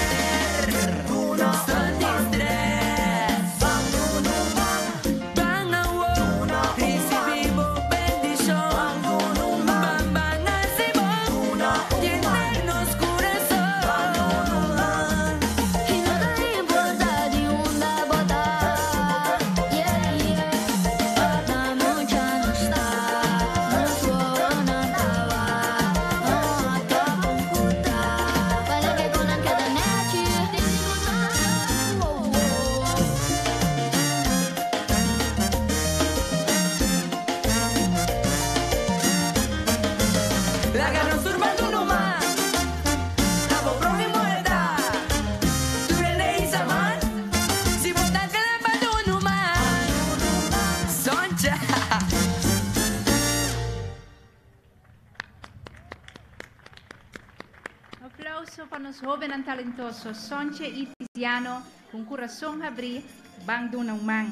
nos hóbennan talentoso Sontje i Tiziano ku un kurason habrí ban duna un man.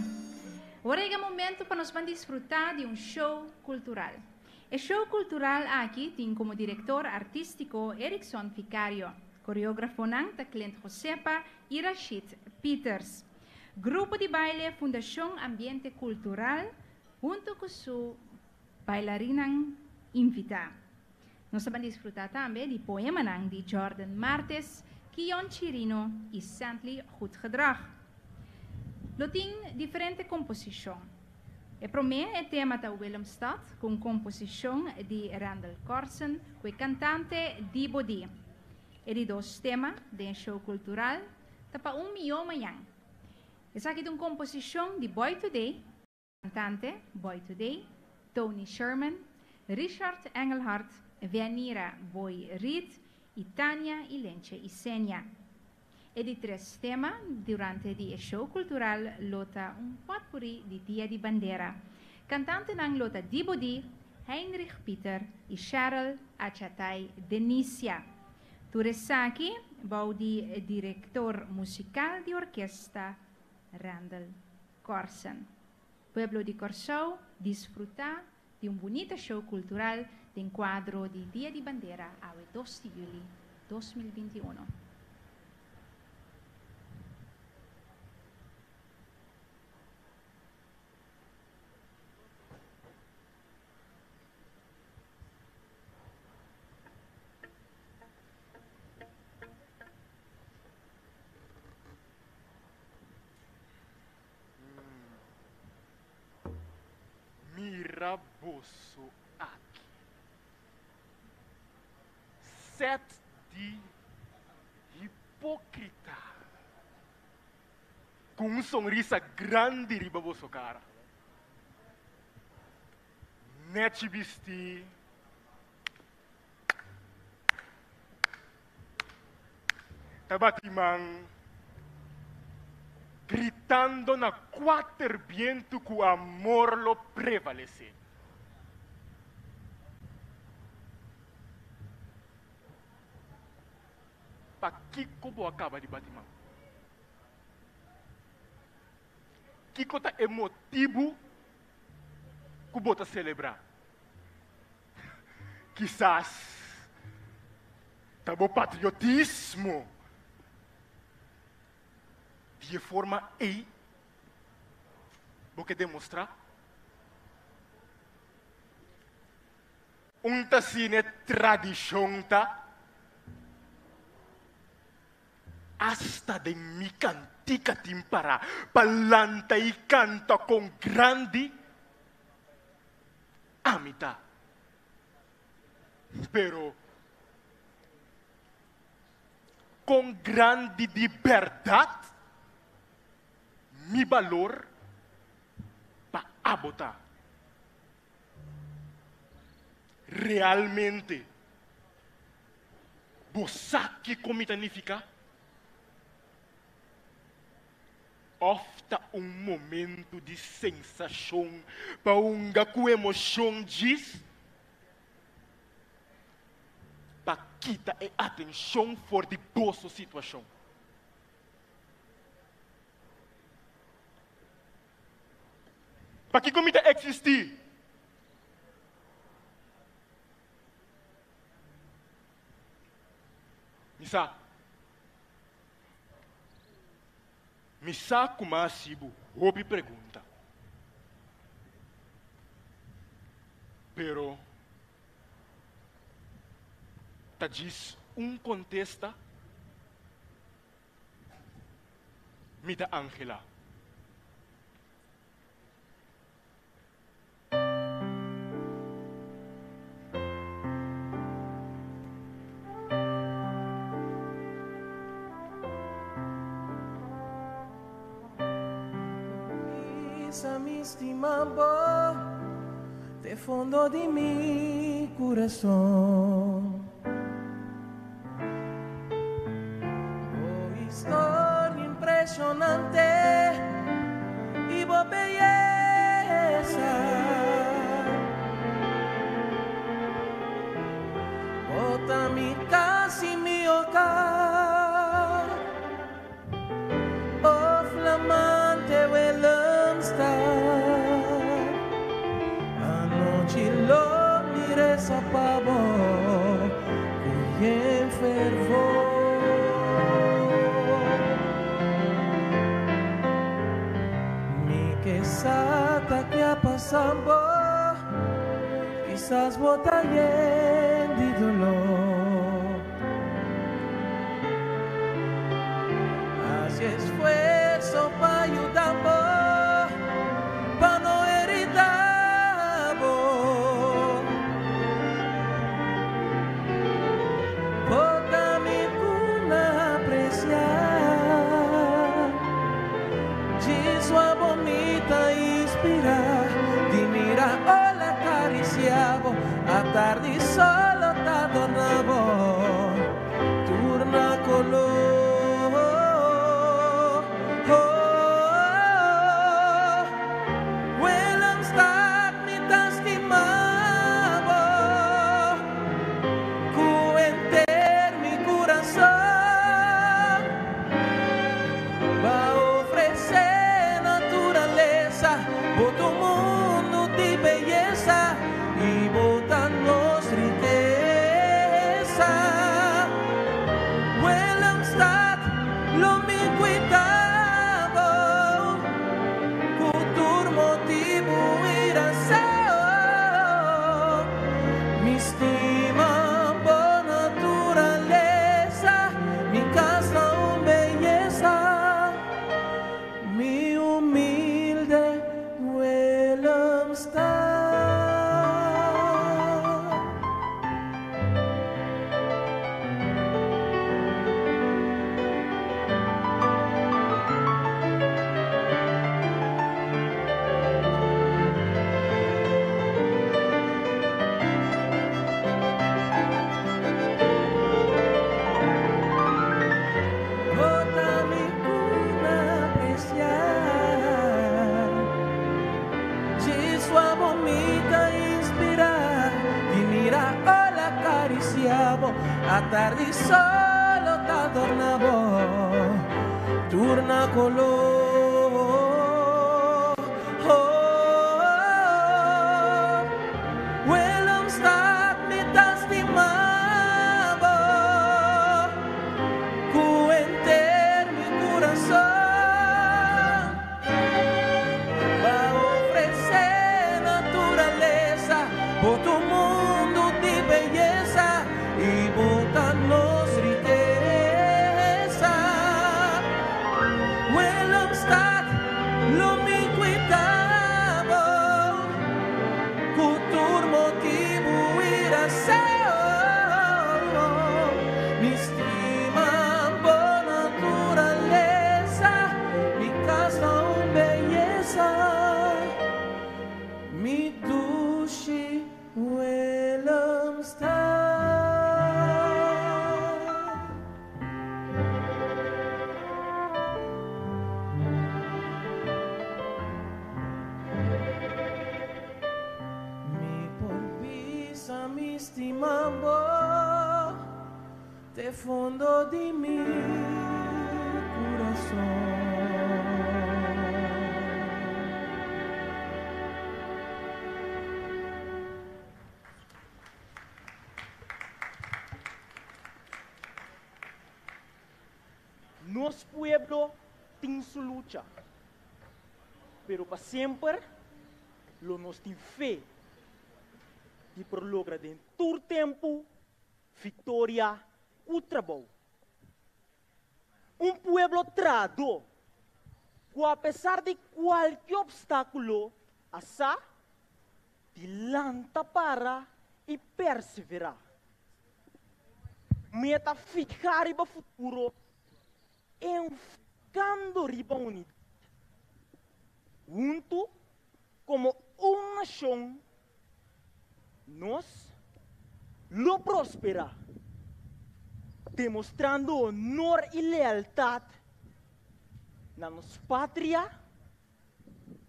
Awor a yega momento pa nos ban disfrutá di un show kultural. E show kultural aki tin komo direktor artístiko Erikson Vicario. Koreógrafonan ta Clint Josepa i Rashid Pieters. Grupo di baile Fundashon Ambiente Kultural huntu ku su bailarinnan invitá. Nos ta ban disfrutá tambe di poemanan di Jordan Martes, Kion Chirino i Santley Goedgedrag. Lo tin diferente komposishon. E promé e tema ta Willemstad ku un komposishon di Randal Corsen ku e kantante Dibo Di. E di dos tema den e show kultural ta Pa un mihó mañan. Esaki ta un komposishon di Boy Today. Kantante Boy Today, Tony Sherman, Richard Engelhardt, Venira Boy Reed i Tania Ilenche Isenia. E di tres tema durante di e show kultural lo ta un pòtpuri di Dia di Bandera. Kantantenan lo ta Dibo Di, Heinrich Pieter i Cheryl Achatai Denisia. Tur esaki bou di direktor musikal di orkesta Randall Corsen. Pueblo di Kòrsou disfrutá di un bunita show kultural den kuadro di Dia di Bandera awe dos di yüli 2021. Mira boso aki. Sèt di hipókrita ku un sonrisa grandi riba boso kara. Nèchi bistí. Ta bati man gritando na kuater bientu ku amor lo prevalesé. Pakiko bo a kaba di bati man? Kiko ta e motibu ku bo ta selebrá? Kisas ta bo patriotismo. Di e forma ei bo ke demostrá? Un ta asina e tradishon ta? Asta den mi kantika tin pará pa lanta i kanta kon grandi ami ta. Pero kon grandi di bèrdat mi balor pa abo ta? Realmente bo sa kiko mi ta nifiká? Òf ta un momentu di sensashon pa hunga ku emoshon djis pa kita e atenshon for di boso situashon? Pakiko mi ta eksistí? Mi sa. Mi sa ku m'a hasi bo hopi pregunta. Pero ta djis un kontesta mi ta anhelá. Bisa mi stima bo te fondo di mi kurason. Bo historia impresionante y bo belleza. Bo ta mi casa y mi hogar. brasa bo, kisas bo ta yen di doló. Hasi esfuerso pa yuda bo, pa no heridá bo. Bo ta mi cuna apreciá. Djis wak bo mi ta inspirá. Di mira ola cariciá bo, atardi solo ta adorná bo tur na coló. Willemstad, mi ta stima bo ku henter mi kurason. Ba ofresé naturalesa bo ta un mundu di beyesa i bo ta nos rikesa. Willemstad, lo mi kuida bo ku tur motibu i rason. Mi stima bo naturalesa, mi kas ta un beyesa, mi humilde Willemstad. Bo ta mi cuna apreciá, Djis wak bo mi ta inspirá, Di mira ola cariciá bo, Atardi solo ta adorná bo, Tur na coló. Willemstad, mi ta stima bo ku henter mi kurason. Ba ofresé naturalesa bo ta un mundu di beyesa i bo ta nos rikesa. Willemstad, lo mi kuida bo ku tur motibu i rason. Mi stima bo naturalesa, mi kas ta un beyesa, mi dushi Willemstad. Mi por bisa mi stima bo te fondo di mi kurason. Nos pueblo tin su lucha, pero pa semper lo nos tin fe di por logra den tur tempu victoria cu trabou. Un pueblo trahadó cu apesar di cualke obstáculo a sa di lanta para i perseverá. Meta fihá riba futuro enfocando riba unidat. Huntu komo un nashon nos lo prosperá, demostrando honor i lealtat na nos patria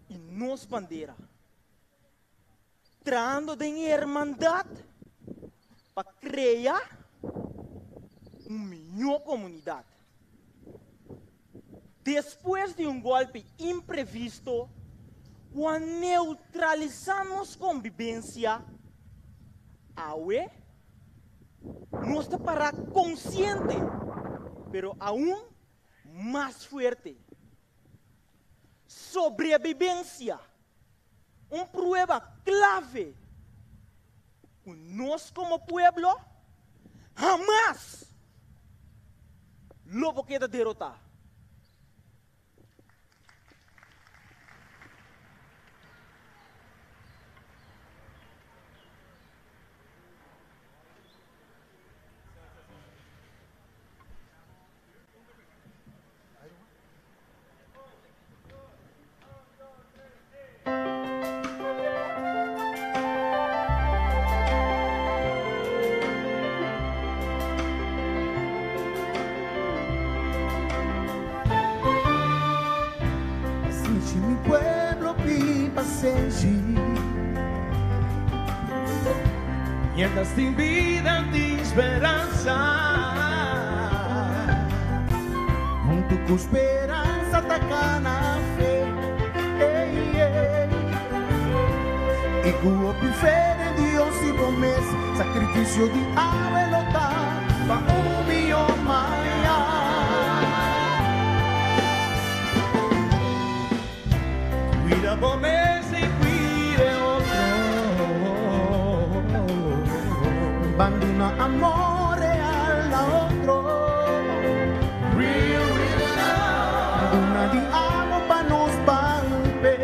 i nos bandera. Trahando den hermandad pa crea un mihó comunidad. Despues di un golpe imprevisto cu a neutralisa nos convivencia, awe nos ta para consciente, pero aun mas fuerte. Sobrevivencia. Un prueba clave cu nos como pueblo hamas lo por keda derota. Si mi pueblo pi pasenshi Mientras tin bida tin speransa. Huntu ku speransa ta kana fe. Ey, ey. I ku hopi fe den Dios i bo mes, sakrifisio di awe lo ta pa un mihó mañan. Cuida bo mes i cuida e otro. Ban duna amor real na otro. Real, real love. Duna di amo pa nos pampe,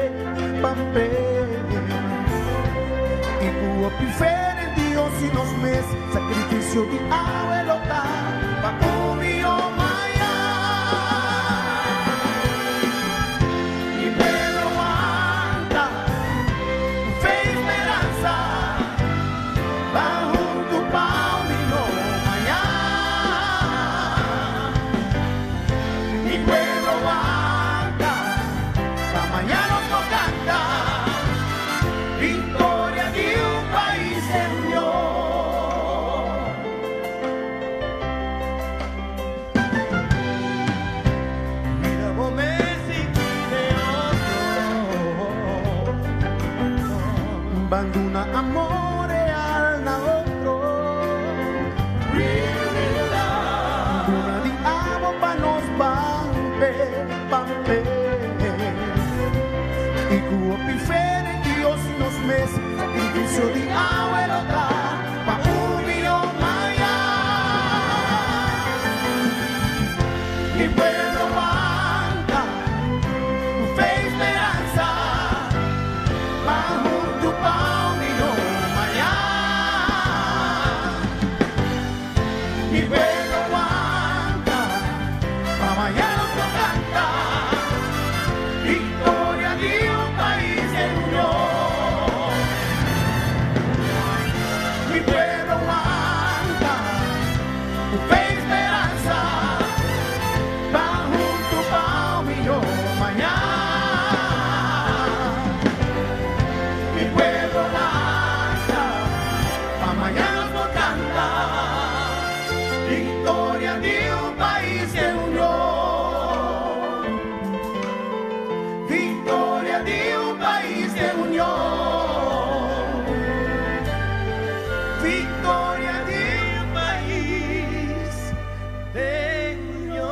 pampe. I ku hopi fe den Dios i nos mes, sakrifisio di awe lo ta pa un mihó mañan. Mi pueblo wanta, ku fe i speransa, ban huntu pa un mihó mañan. Mi pueblo wanta, pa mañan nos por kanta, viktoria di un pais den union. Cuida bo mes i cuida e otro. Ban duna amor real na otro. Real, real love. Duna di amo pa nos pampe, pampe. I ku hopi fe den Dios i nos mes, sakrifisio di awe lo ta pa un mihó mañan. Mi pueblo wanta, ku fe i speransa, ban huntu pa un mihó mañan. Mi pueblo wanta, pa mañan nos por kanta, viktoria di un pais den union. Mi pueblo wanta, ku fe i speransa, ban huntu pa un mihó mañan. Mi pueblo wanta, pa mañan nos por kanta, viktoria di un pais den union. Viktoria di un pais den union. Viktoria di un pais den union.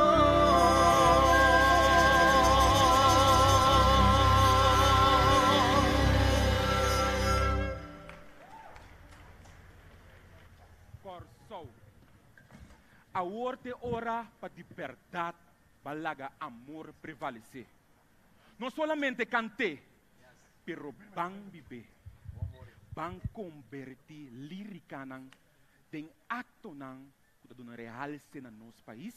Kòrsou. Awor t'e ora pa di bèrdat ban laga amor prevalesé. No solamente kant'é, pero ban bib'é. Ban kombertí lírikanan den aktonan ku ta duna realse na nos pais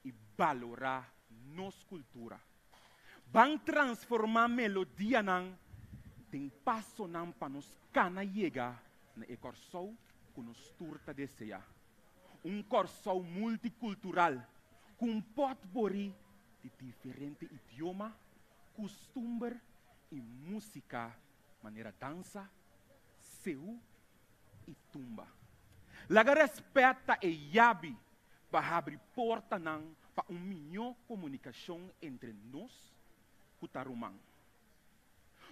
i balorá nos kultura. Ban transformá melodianan den pasonan pa nos kana yega na e Kòrsou ku nos tur ta deseá. Un Kòrsou multikultural ku un pòtborí di diferente idioma, kustumber i músika manera dansa, seú i tumba. Laga rèspèt ta e yabi pa habri portanan pa un mihó komunikashon entre nos ku ta ruman.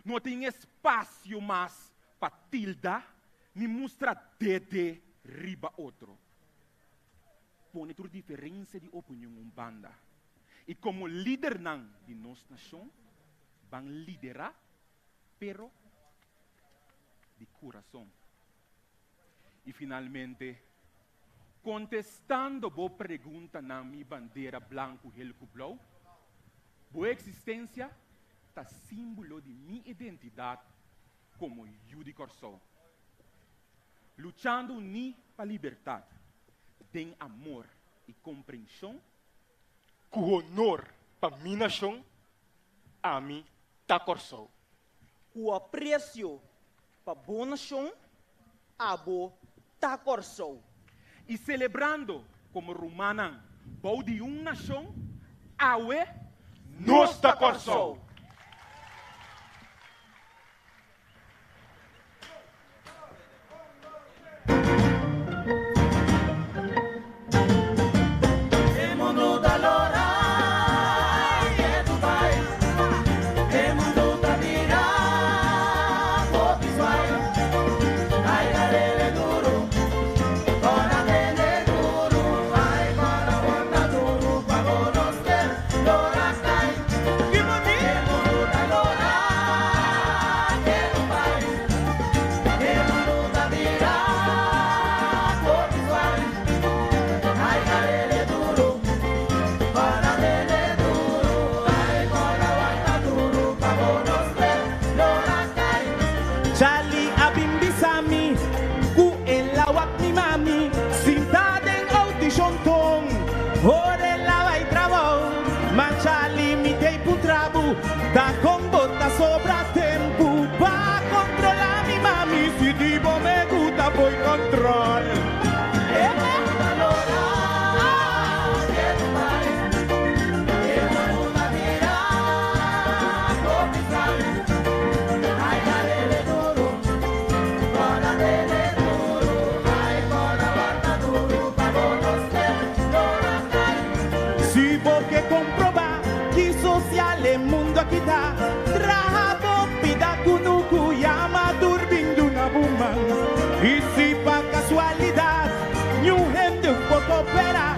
No tin espasio mas pa tilda ni mustra dede riba otro. Pone tur diferensia di opinion un banda i komo lidernan di nos nashon ban liderá pero di kurason. I finalmente, kontestando bo preguntanan mi bandera blanku hel ku blou, bo eksistensia ta símbolo di mi identidat komo yu di Kòrsou. Luchando uní pa libertat, den amor i komprenshon. Ku honor pa mi nashon, ami ta Kòrsou. Ku apresio pa bo nashon, abo ta Kòrsou. I selebrando komo rumannan bou di un nashon, awe nos ta Kòrsou! Charlie a bin bisa mi ku el a wak mi mami sinta den audishon ton ora el a bai trabou. Ma Charlie mi tei puntra bo ta kon bo ta sobra tempu pa kontrola mi mami si di bo me guta boy kontrol. Si bo ke komprobá ki sosial e mundu aki ta, traha bo pida kunuku yama tur bin duna bo man. I si pa kasualidat niun hende por koperá,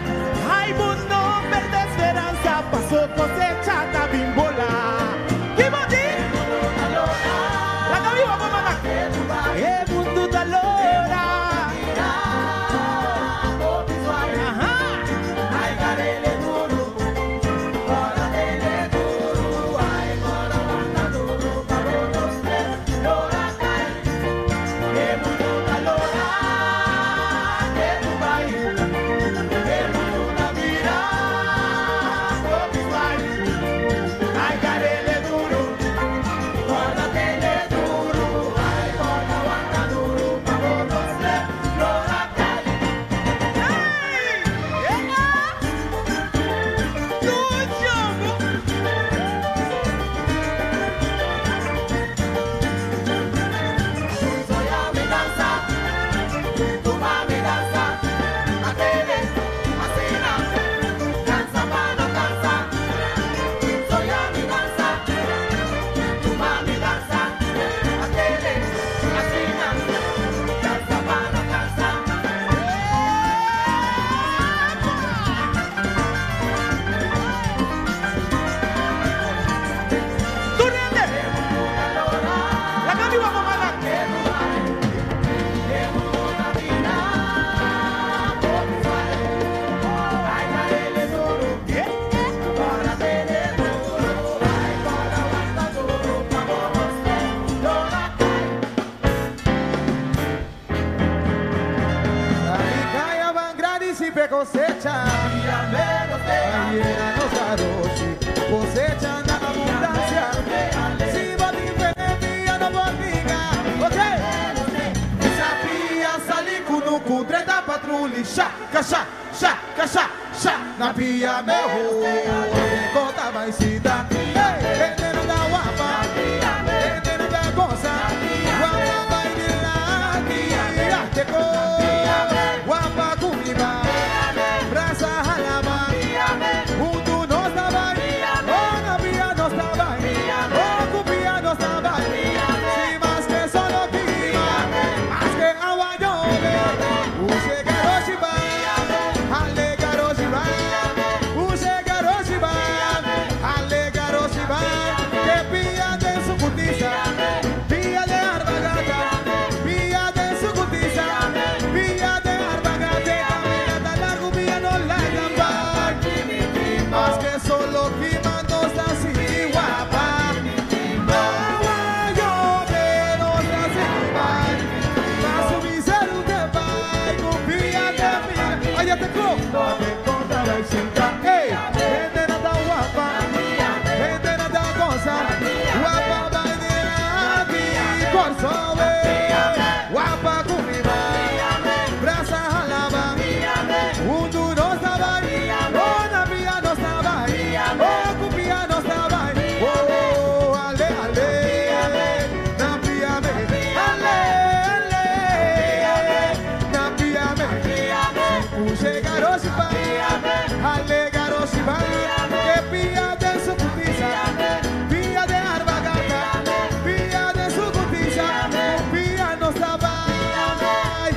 ai bo no pèrdè speransa paso kosecha ta bin bolá. Ki bo di? Laga biba bo mama. E mundu ta lora. Aha. Tur hende! Laga biba bo manan! Saricaya van grandi pe cosecha. Ayera nos arroz cosecha na abundancia. Si botin pia no por Ok. Sapia sali kunuku dreta patrulli sha kasha sha kasha sha na pia meho. Kota baisita. Hey, gente no da guapa. Gente no da goza. Guapa bailandi. Teko. Guapa kumiba. Brasa halaba. Junto nos da bai. Oh, na pia nos da bai. Oh, kupia nos da bai. Si más que solo clima, más que agua llueve. Use garoshiba, ale garoshiba. Use garoshiba. Kima nos ta sigui wapa. Awa yobe nos ta sigui bai. Paso mi seru te bai, ku pia te mira. Ay, ya te ko. Ate konta bai sinta. Ey, hende na ta wapa. Hende na ta goza. Wapa bai dilanti. Kòrsou, eh. Wapa ku mi bai. Brasa halaba. Huntu nos ta bai. Oh, na pia nos ta bai. Oh, ku pia nos ta bai. Oh, ale, ale. Na pia me. Ale, ale. Na pia me. Puse garoshi pa. Ale garoshi pa. Que pia de su cutiza. Pia de arbagata. Pia de su cutiza. Pia nos ta bai.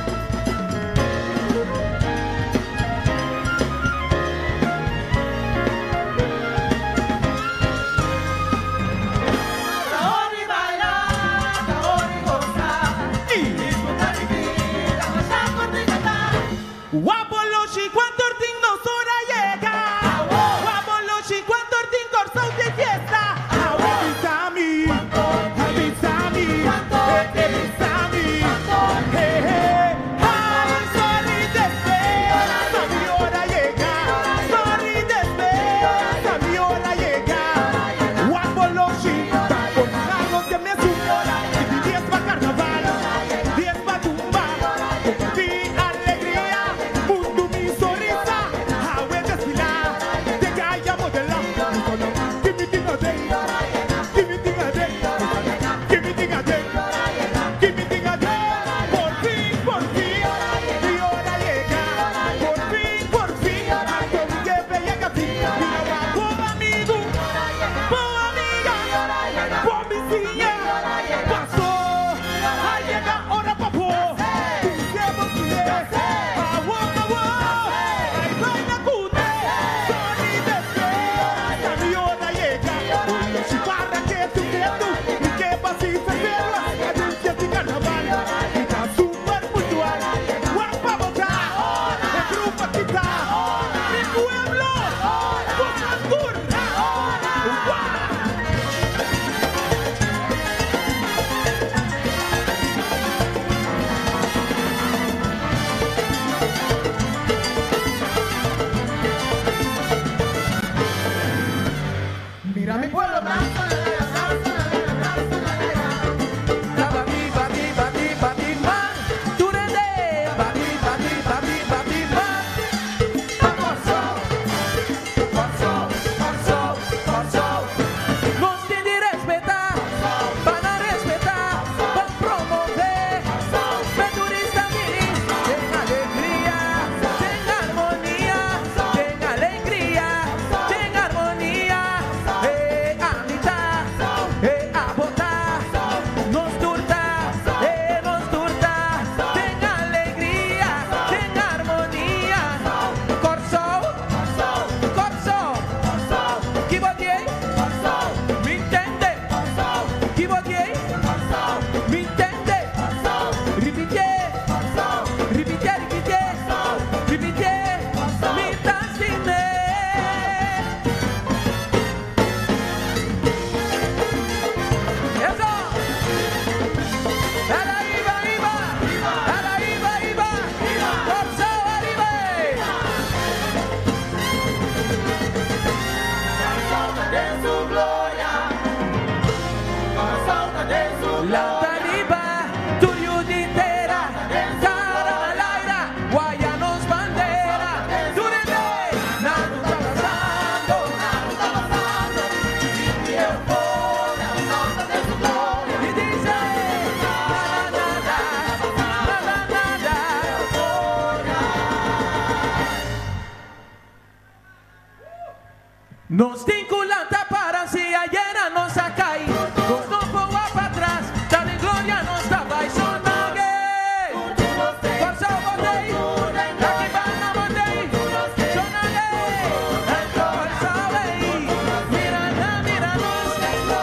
Guapolochi, cuánto ortín nos hora llega. Guapolochi, cuánto ortín Kòrsou di fiesta. Avisami, avisami, avisami. Hey, hey, ay, sorry, después, mi hora llega. Sorry, después, mi hora llega. Guapolochi, pa' contarnos que me hora. Y 10 pa' carnaval, 10 pa' tumba. Compartí alegría, mundo mi sonrisa. Awe desfilar, de calle modelar. Give me thing a day, give me thing a day, give me thing a day, give me thing a day. Por fin, mi hora llega. Por fin, hasta mi jefe llega a fin. Mira, guapo amigo, po amiga, po mi silla. Pasó, a llega hora papo. Pusemos awo, awo, ay, baila cute. Sorry, después, mi hora llega. Si para que tú que tú, y que vas y febrero, anuncia tu carnaval. Y está súper puntual, guapa boca, el grupo quita, mi pueblo, Bocantur, guau. Mira mi pueblo, Bati, bati, bati, bati, man. Turende. Bati, bati, bati, bati, man. Pa Kòrsou, Kòrsou, Kòrsou, Kòrsou. Nos tin di respetá, pa nan respetá, pa promové. Pa turista bini, tin alegria, tin armonia, tin alegria, tin armonia. E amistad, e abo ta, nos tur ta, e nos tur ta. Tin alegria, tin armonia. Kòrsou, Kòrsou, Ki bo di? Mi tende. Ki bo di? Mi tende. Ripitié, ripitié, ripitié, ripitié. Mi ta stim'é. Eso. Arriba, arriba. Arriba, arriba. Kòrsou, arriba. De su gloria. Lanta riba, tur yu di tera, kara na laira, waya nos bandera, turende, nan ta pasando, y dice, na na na na, na na na na. Nos tin ku lanta para si ayera nos a kai. Nos no por pa atras, ta den gloria nos ta bai sonage. Kòrsou bo tei, aki banda bo tei, sonage. Kòrsou ei, mira na mira nos,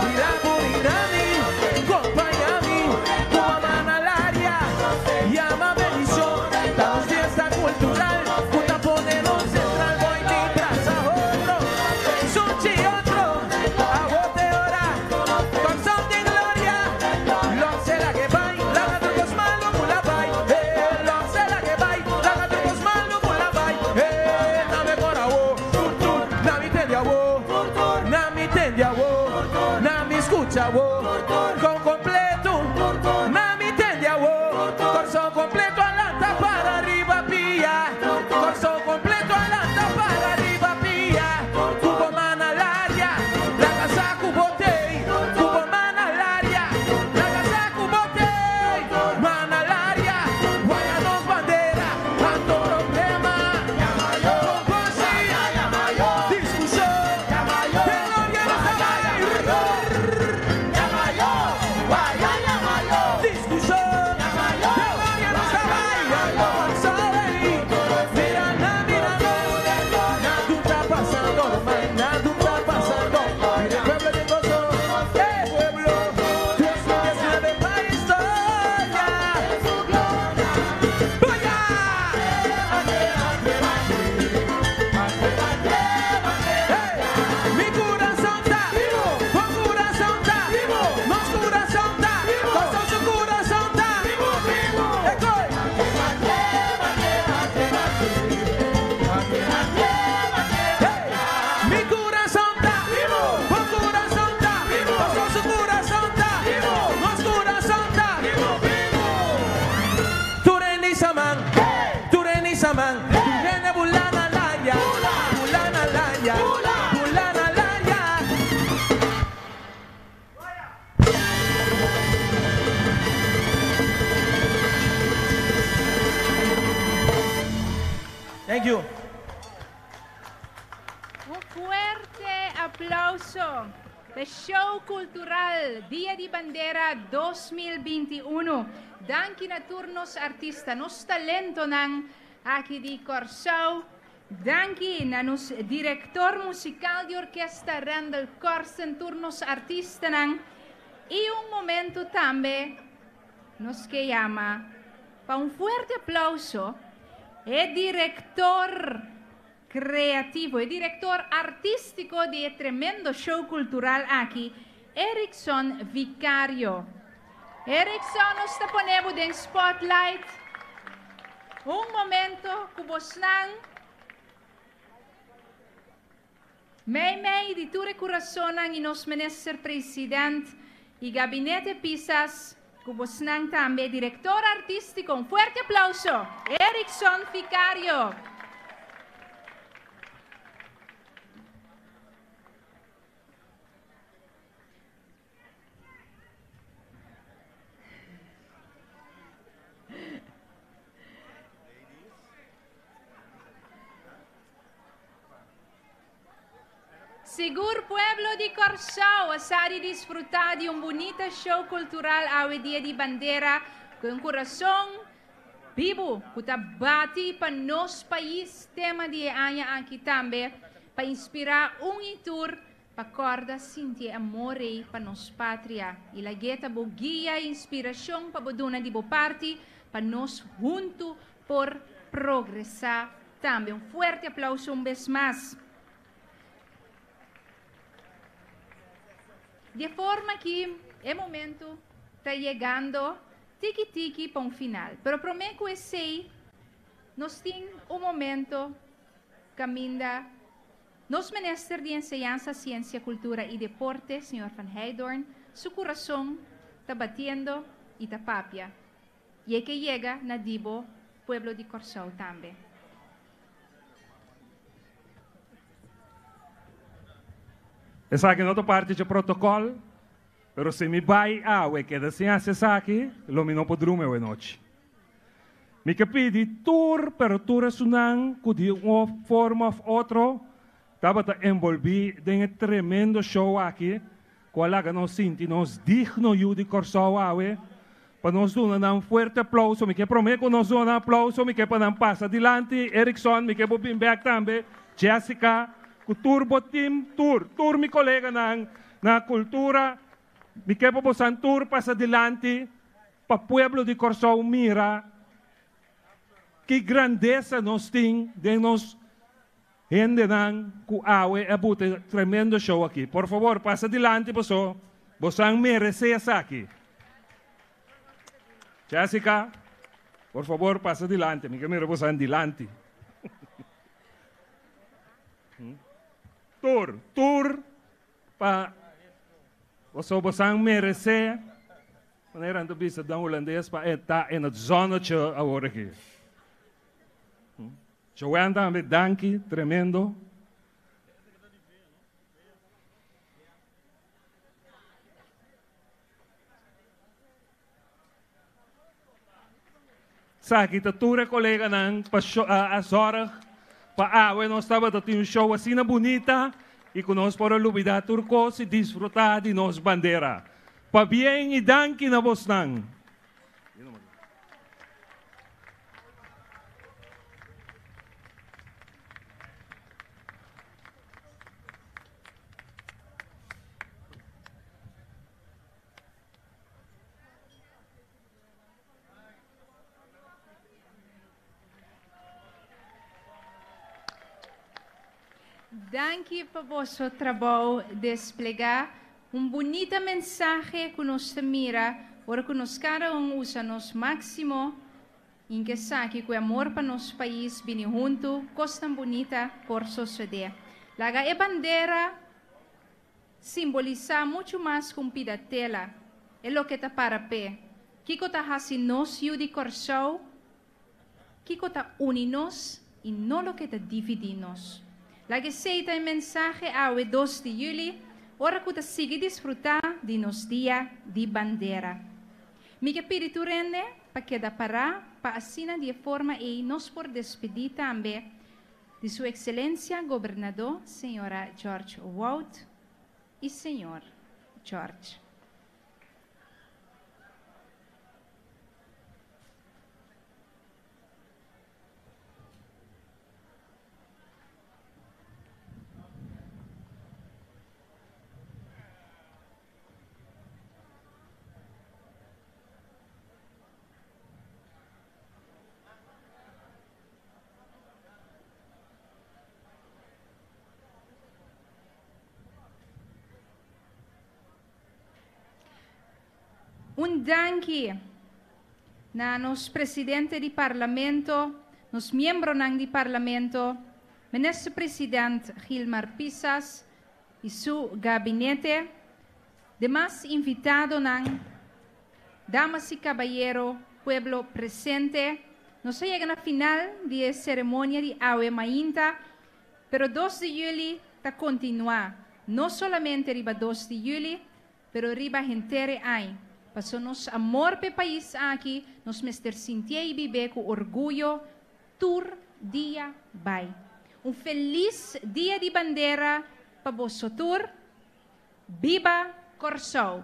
mira bo mira mi, kompañá mi, ku man na laria, yama bendishon, ta un fiesta cultural, ku ta pone nos sentral, boy di brasa otro. Suchi. awo, na mi tende awo, na mi skucha awo, kon kompleto, na mi tende awo, Kòrsou kompleto a lanta para riba pia, Kòrsou kompleto a lanta para riba pia, ku bo man al aria, laga sa ku bo tei, ku bo man al aria, laga sa ku bo tei, man al aria, waya nos bandera, anto problema, Kokoshi, discusion, den gloria nos ta bai, discusion, den gloria nos ta bai, Kòrsou ei, mira na mira nos, nada ta pasando, mai nada ta pasando, mira e pueblo den goso, e pueblo, 2019 pa historia. Boya! Hey! Mi kurason ta, bo kurason ta, nos kurason ta, Kòrsou su kurason ta. Ekoi! Hey! Mi kurason ta, bo kurason ta, Kòrsou su kurason ta, nos kurason ta. Tur hende isa man, tur hende isa man, tur hende bula na laria, bula na laria, bula na laria. Thank you. Un fuerte aplauso p'e show cultural Dia di Bandera 2021. Danki na tur nos artista, nos talentonan aki di Kòrsou. Danki na nos director musical di orkesta Randall Corsen, tur nos artistanan. Y un momento tambe nos ke yama pa un fuerte aplauso e director creativo, e director artistico di e tremendo show cultural aki, Erickson Vicario. Erickson, nos ta pone bo den spotlight. Un momento cu bosnan mei mei di tur e curasonnan y nos Minister President y Gabinete Pisas, cu bosnan tambe director artistico. Un fuerte aplauso, Erickson Vicario. Sigur pueblo di Kòrsou a sa di disfrutá di un bunita show kultural awe Dia di Bandera ku un kurason bibu ku ta bati pa nos pais. Tema di e aña aki tambe pa inspirá un i tur Pa kòrda sinti e amor ei pa nos patria i lag'é ta bo guia i inspirashon pa bo duna di bo parti pa nos huntu por progresá tambe. Un fuerte aplauso un bes mas. Di e forma aki e momento ta yegando tiki tiki pa un final. Pero promé ku esei nos tin un momento kaminda Nos Minister di Enseñansa, Siensia, Kultura i Deporte, señor Van Heydoorn, su kurason ta batiendo i ta papia. I e ke yega na di bo pueblo di Kòrsou tambe. Esaki no ta parti dje protokòl, pero si mi bai awe keda sin hasi esaki, lo mi no por drumi awe nochi. Mi ke pidi tur, pero tur esunnan ku di un forma òf otro tabata enbolbí den e tremendo show aki ku a laga nos sinti nos digno yu di Kòrsou awe, pa nos duna nan fuerte aplouso. Mi ke promé ku nos duna nan aplouso, mi ke pa nan pasa dilanti. Erickson, mi ke bo bin bèk tambe. Jessica, ku tur bo tim, tur, tur mi koleganan na kultura, mi ke pa bosan tur pasa dilanti. Pa pueblo di Kòrsou mira ki grandesa nos tin den nos hendenan ku awe a buta e tremendo show aki. Por favor pasa dilanti paso bosan merese esaki. Jessica, por favor pasa dilanti, mi ke mira bosan dilanti. Tur, tur pa boso bosan meresé manera nan ta bisa den hulandes pa e ta in het zonnetje awor aki. Joanne tambe danki tremendo. Esaki ta tur e koleganan pa a zorg pa awe nos tabata tin un show asina bunita y cu nos por a lubida tur cos y disfruta di nos bandera. Pabien y danki na bosnan. Danki pa boso trabou desplegá. Un bunita mensahe ku nos ta mira ora ku nos kada un usa nos máksimo i ke esaki ku e amor pa nos pais bini huntu, kosnan bunita por sosodé. Laga e bandera Simbolisá muchu mas ku un pida tela, e loke ta para p'e. Kiko ta hasi nos yu di Kòrsou? Kiko ta uni nos i no loke ta dividí nos? Laga esei ta e mensahe awe dos di yüli, ora ku ta sigui disfrutá di nos Dia di Bandera. Mi ke pidi tur hende pa keda pará pa asina di e forma ei nos por despedí tambe Di Su Excelencia Gobernador Señora George Wout y Señor George. Un danki na nos presidente di Parlamento, nos miembronan di Parlamento, Minister President Gilmar Pisas y su gabinete, demas invitadonan, Damas y cabayero, pueblo presente, nos a yega na final di e ceremonia di awe mainta, pero dos di juli ta continua, no solamente riba dos di juli, pero riba henter e añ. Paso nos amor p'e pais aki, nos mester sintié y bib'é cu orguyo tur dia bai. Un feliz Dia di Bandera pa boso tur. Biba Kòrsou!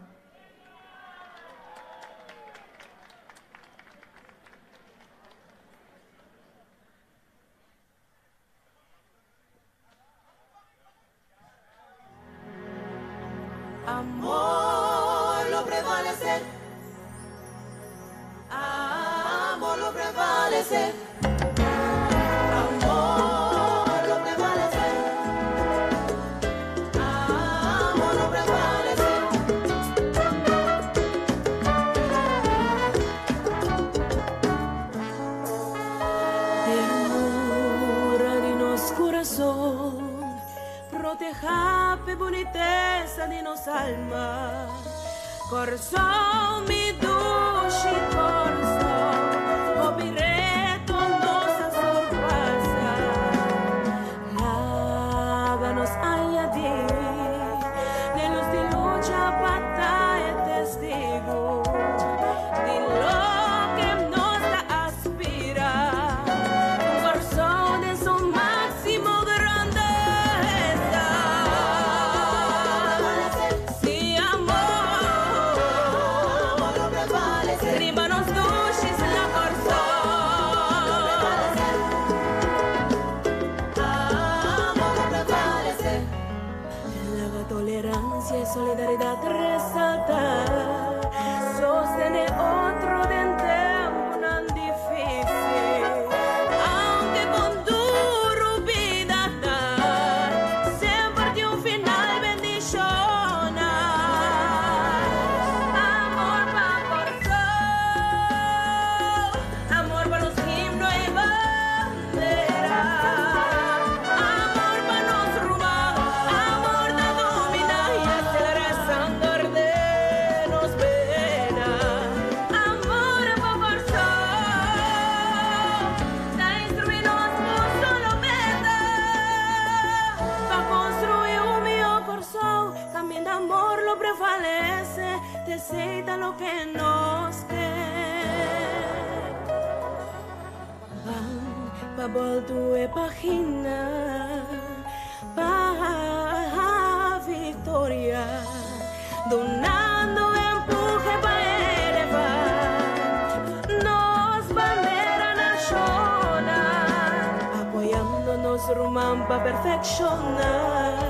Amor lo prevalece. Amor lo prevalece. Amor lo prevalece. Amor lo prevalece. Ternura di nos corazon, proteja p'e bunitesa di nos alma. Kòrsou mi dushi Kòrsou, hopi reto nos a surpasa. Laga nos añadí den nos di lucha pa ta e testigu di loke nos ta aspirá. Un Kòrsou den su máksimo grandesa. Si amor riba nos dushi la Kòrsou. Laga tolerancia y solidaridad resalta. Sostene otro den tempunan difícil. Aunke con duro bida ta, semper tin un final bendiciona. Amor pa Kòrsou, amor pa nos himno y bandera. Amor pa nos ruman, lo prevalece, te seita lo que nos que. Van pa voltu e pagina, pa victoria, donando empuje pa elevar nos bandera nacional, apoyándonos rumán pa perfeccionar.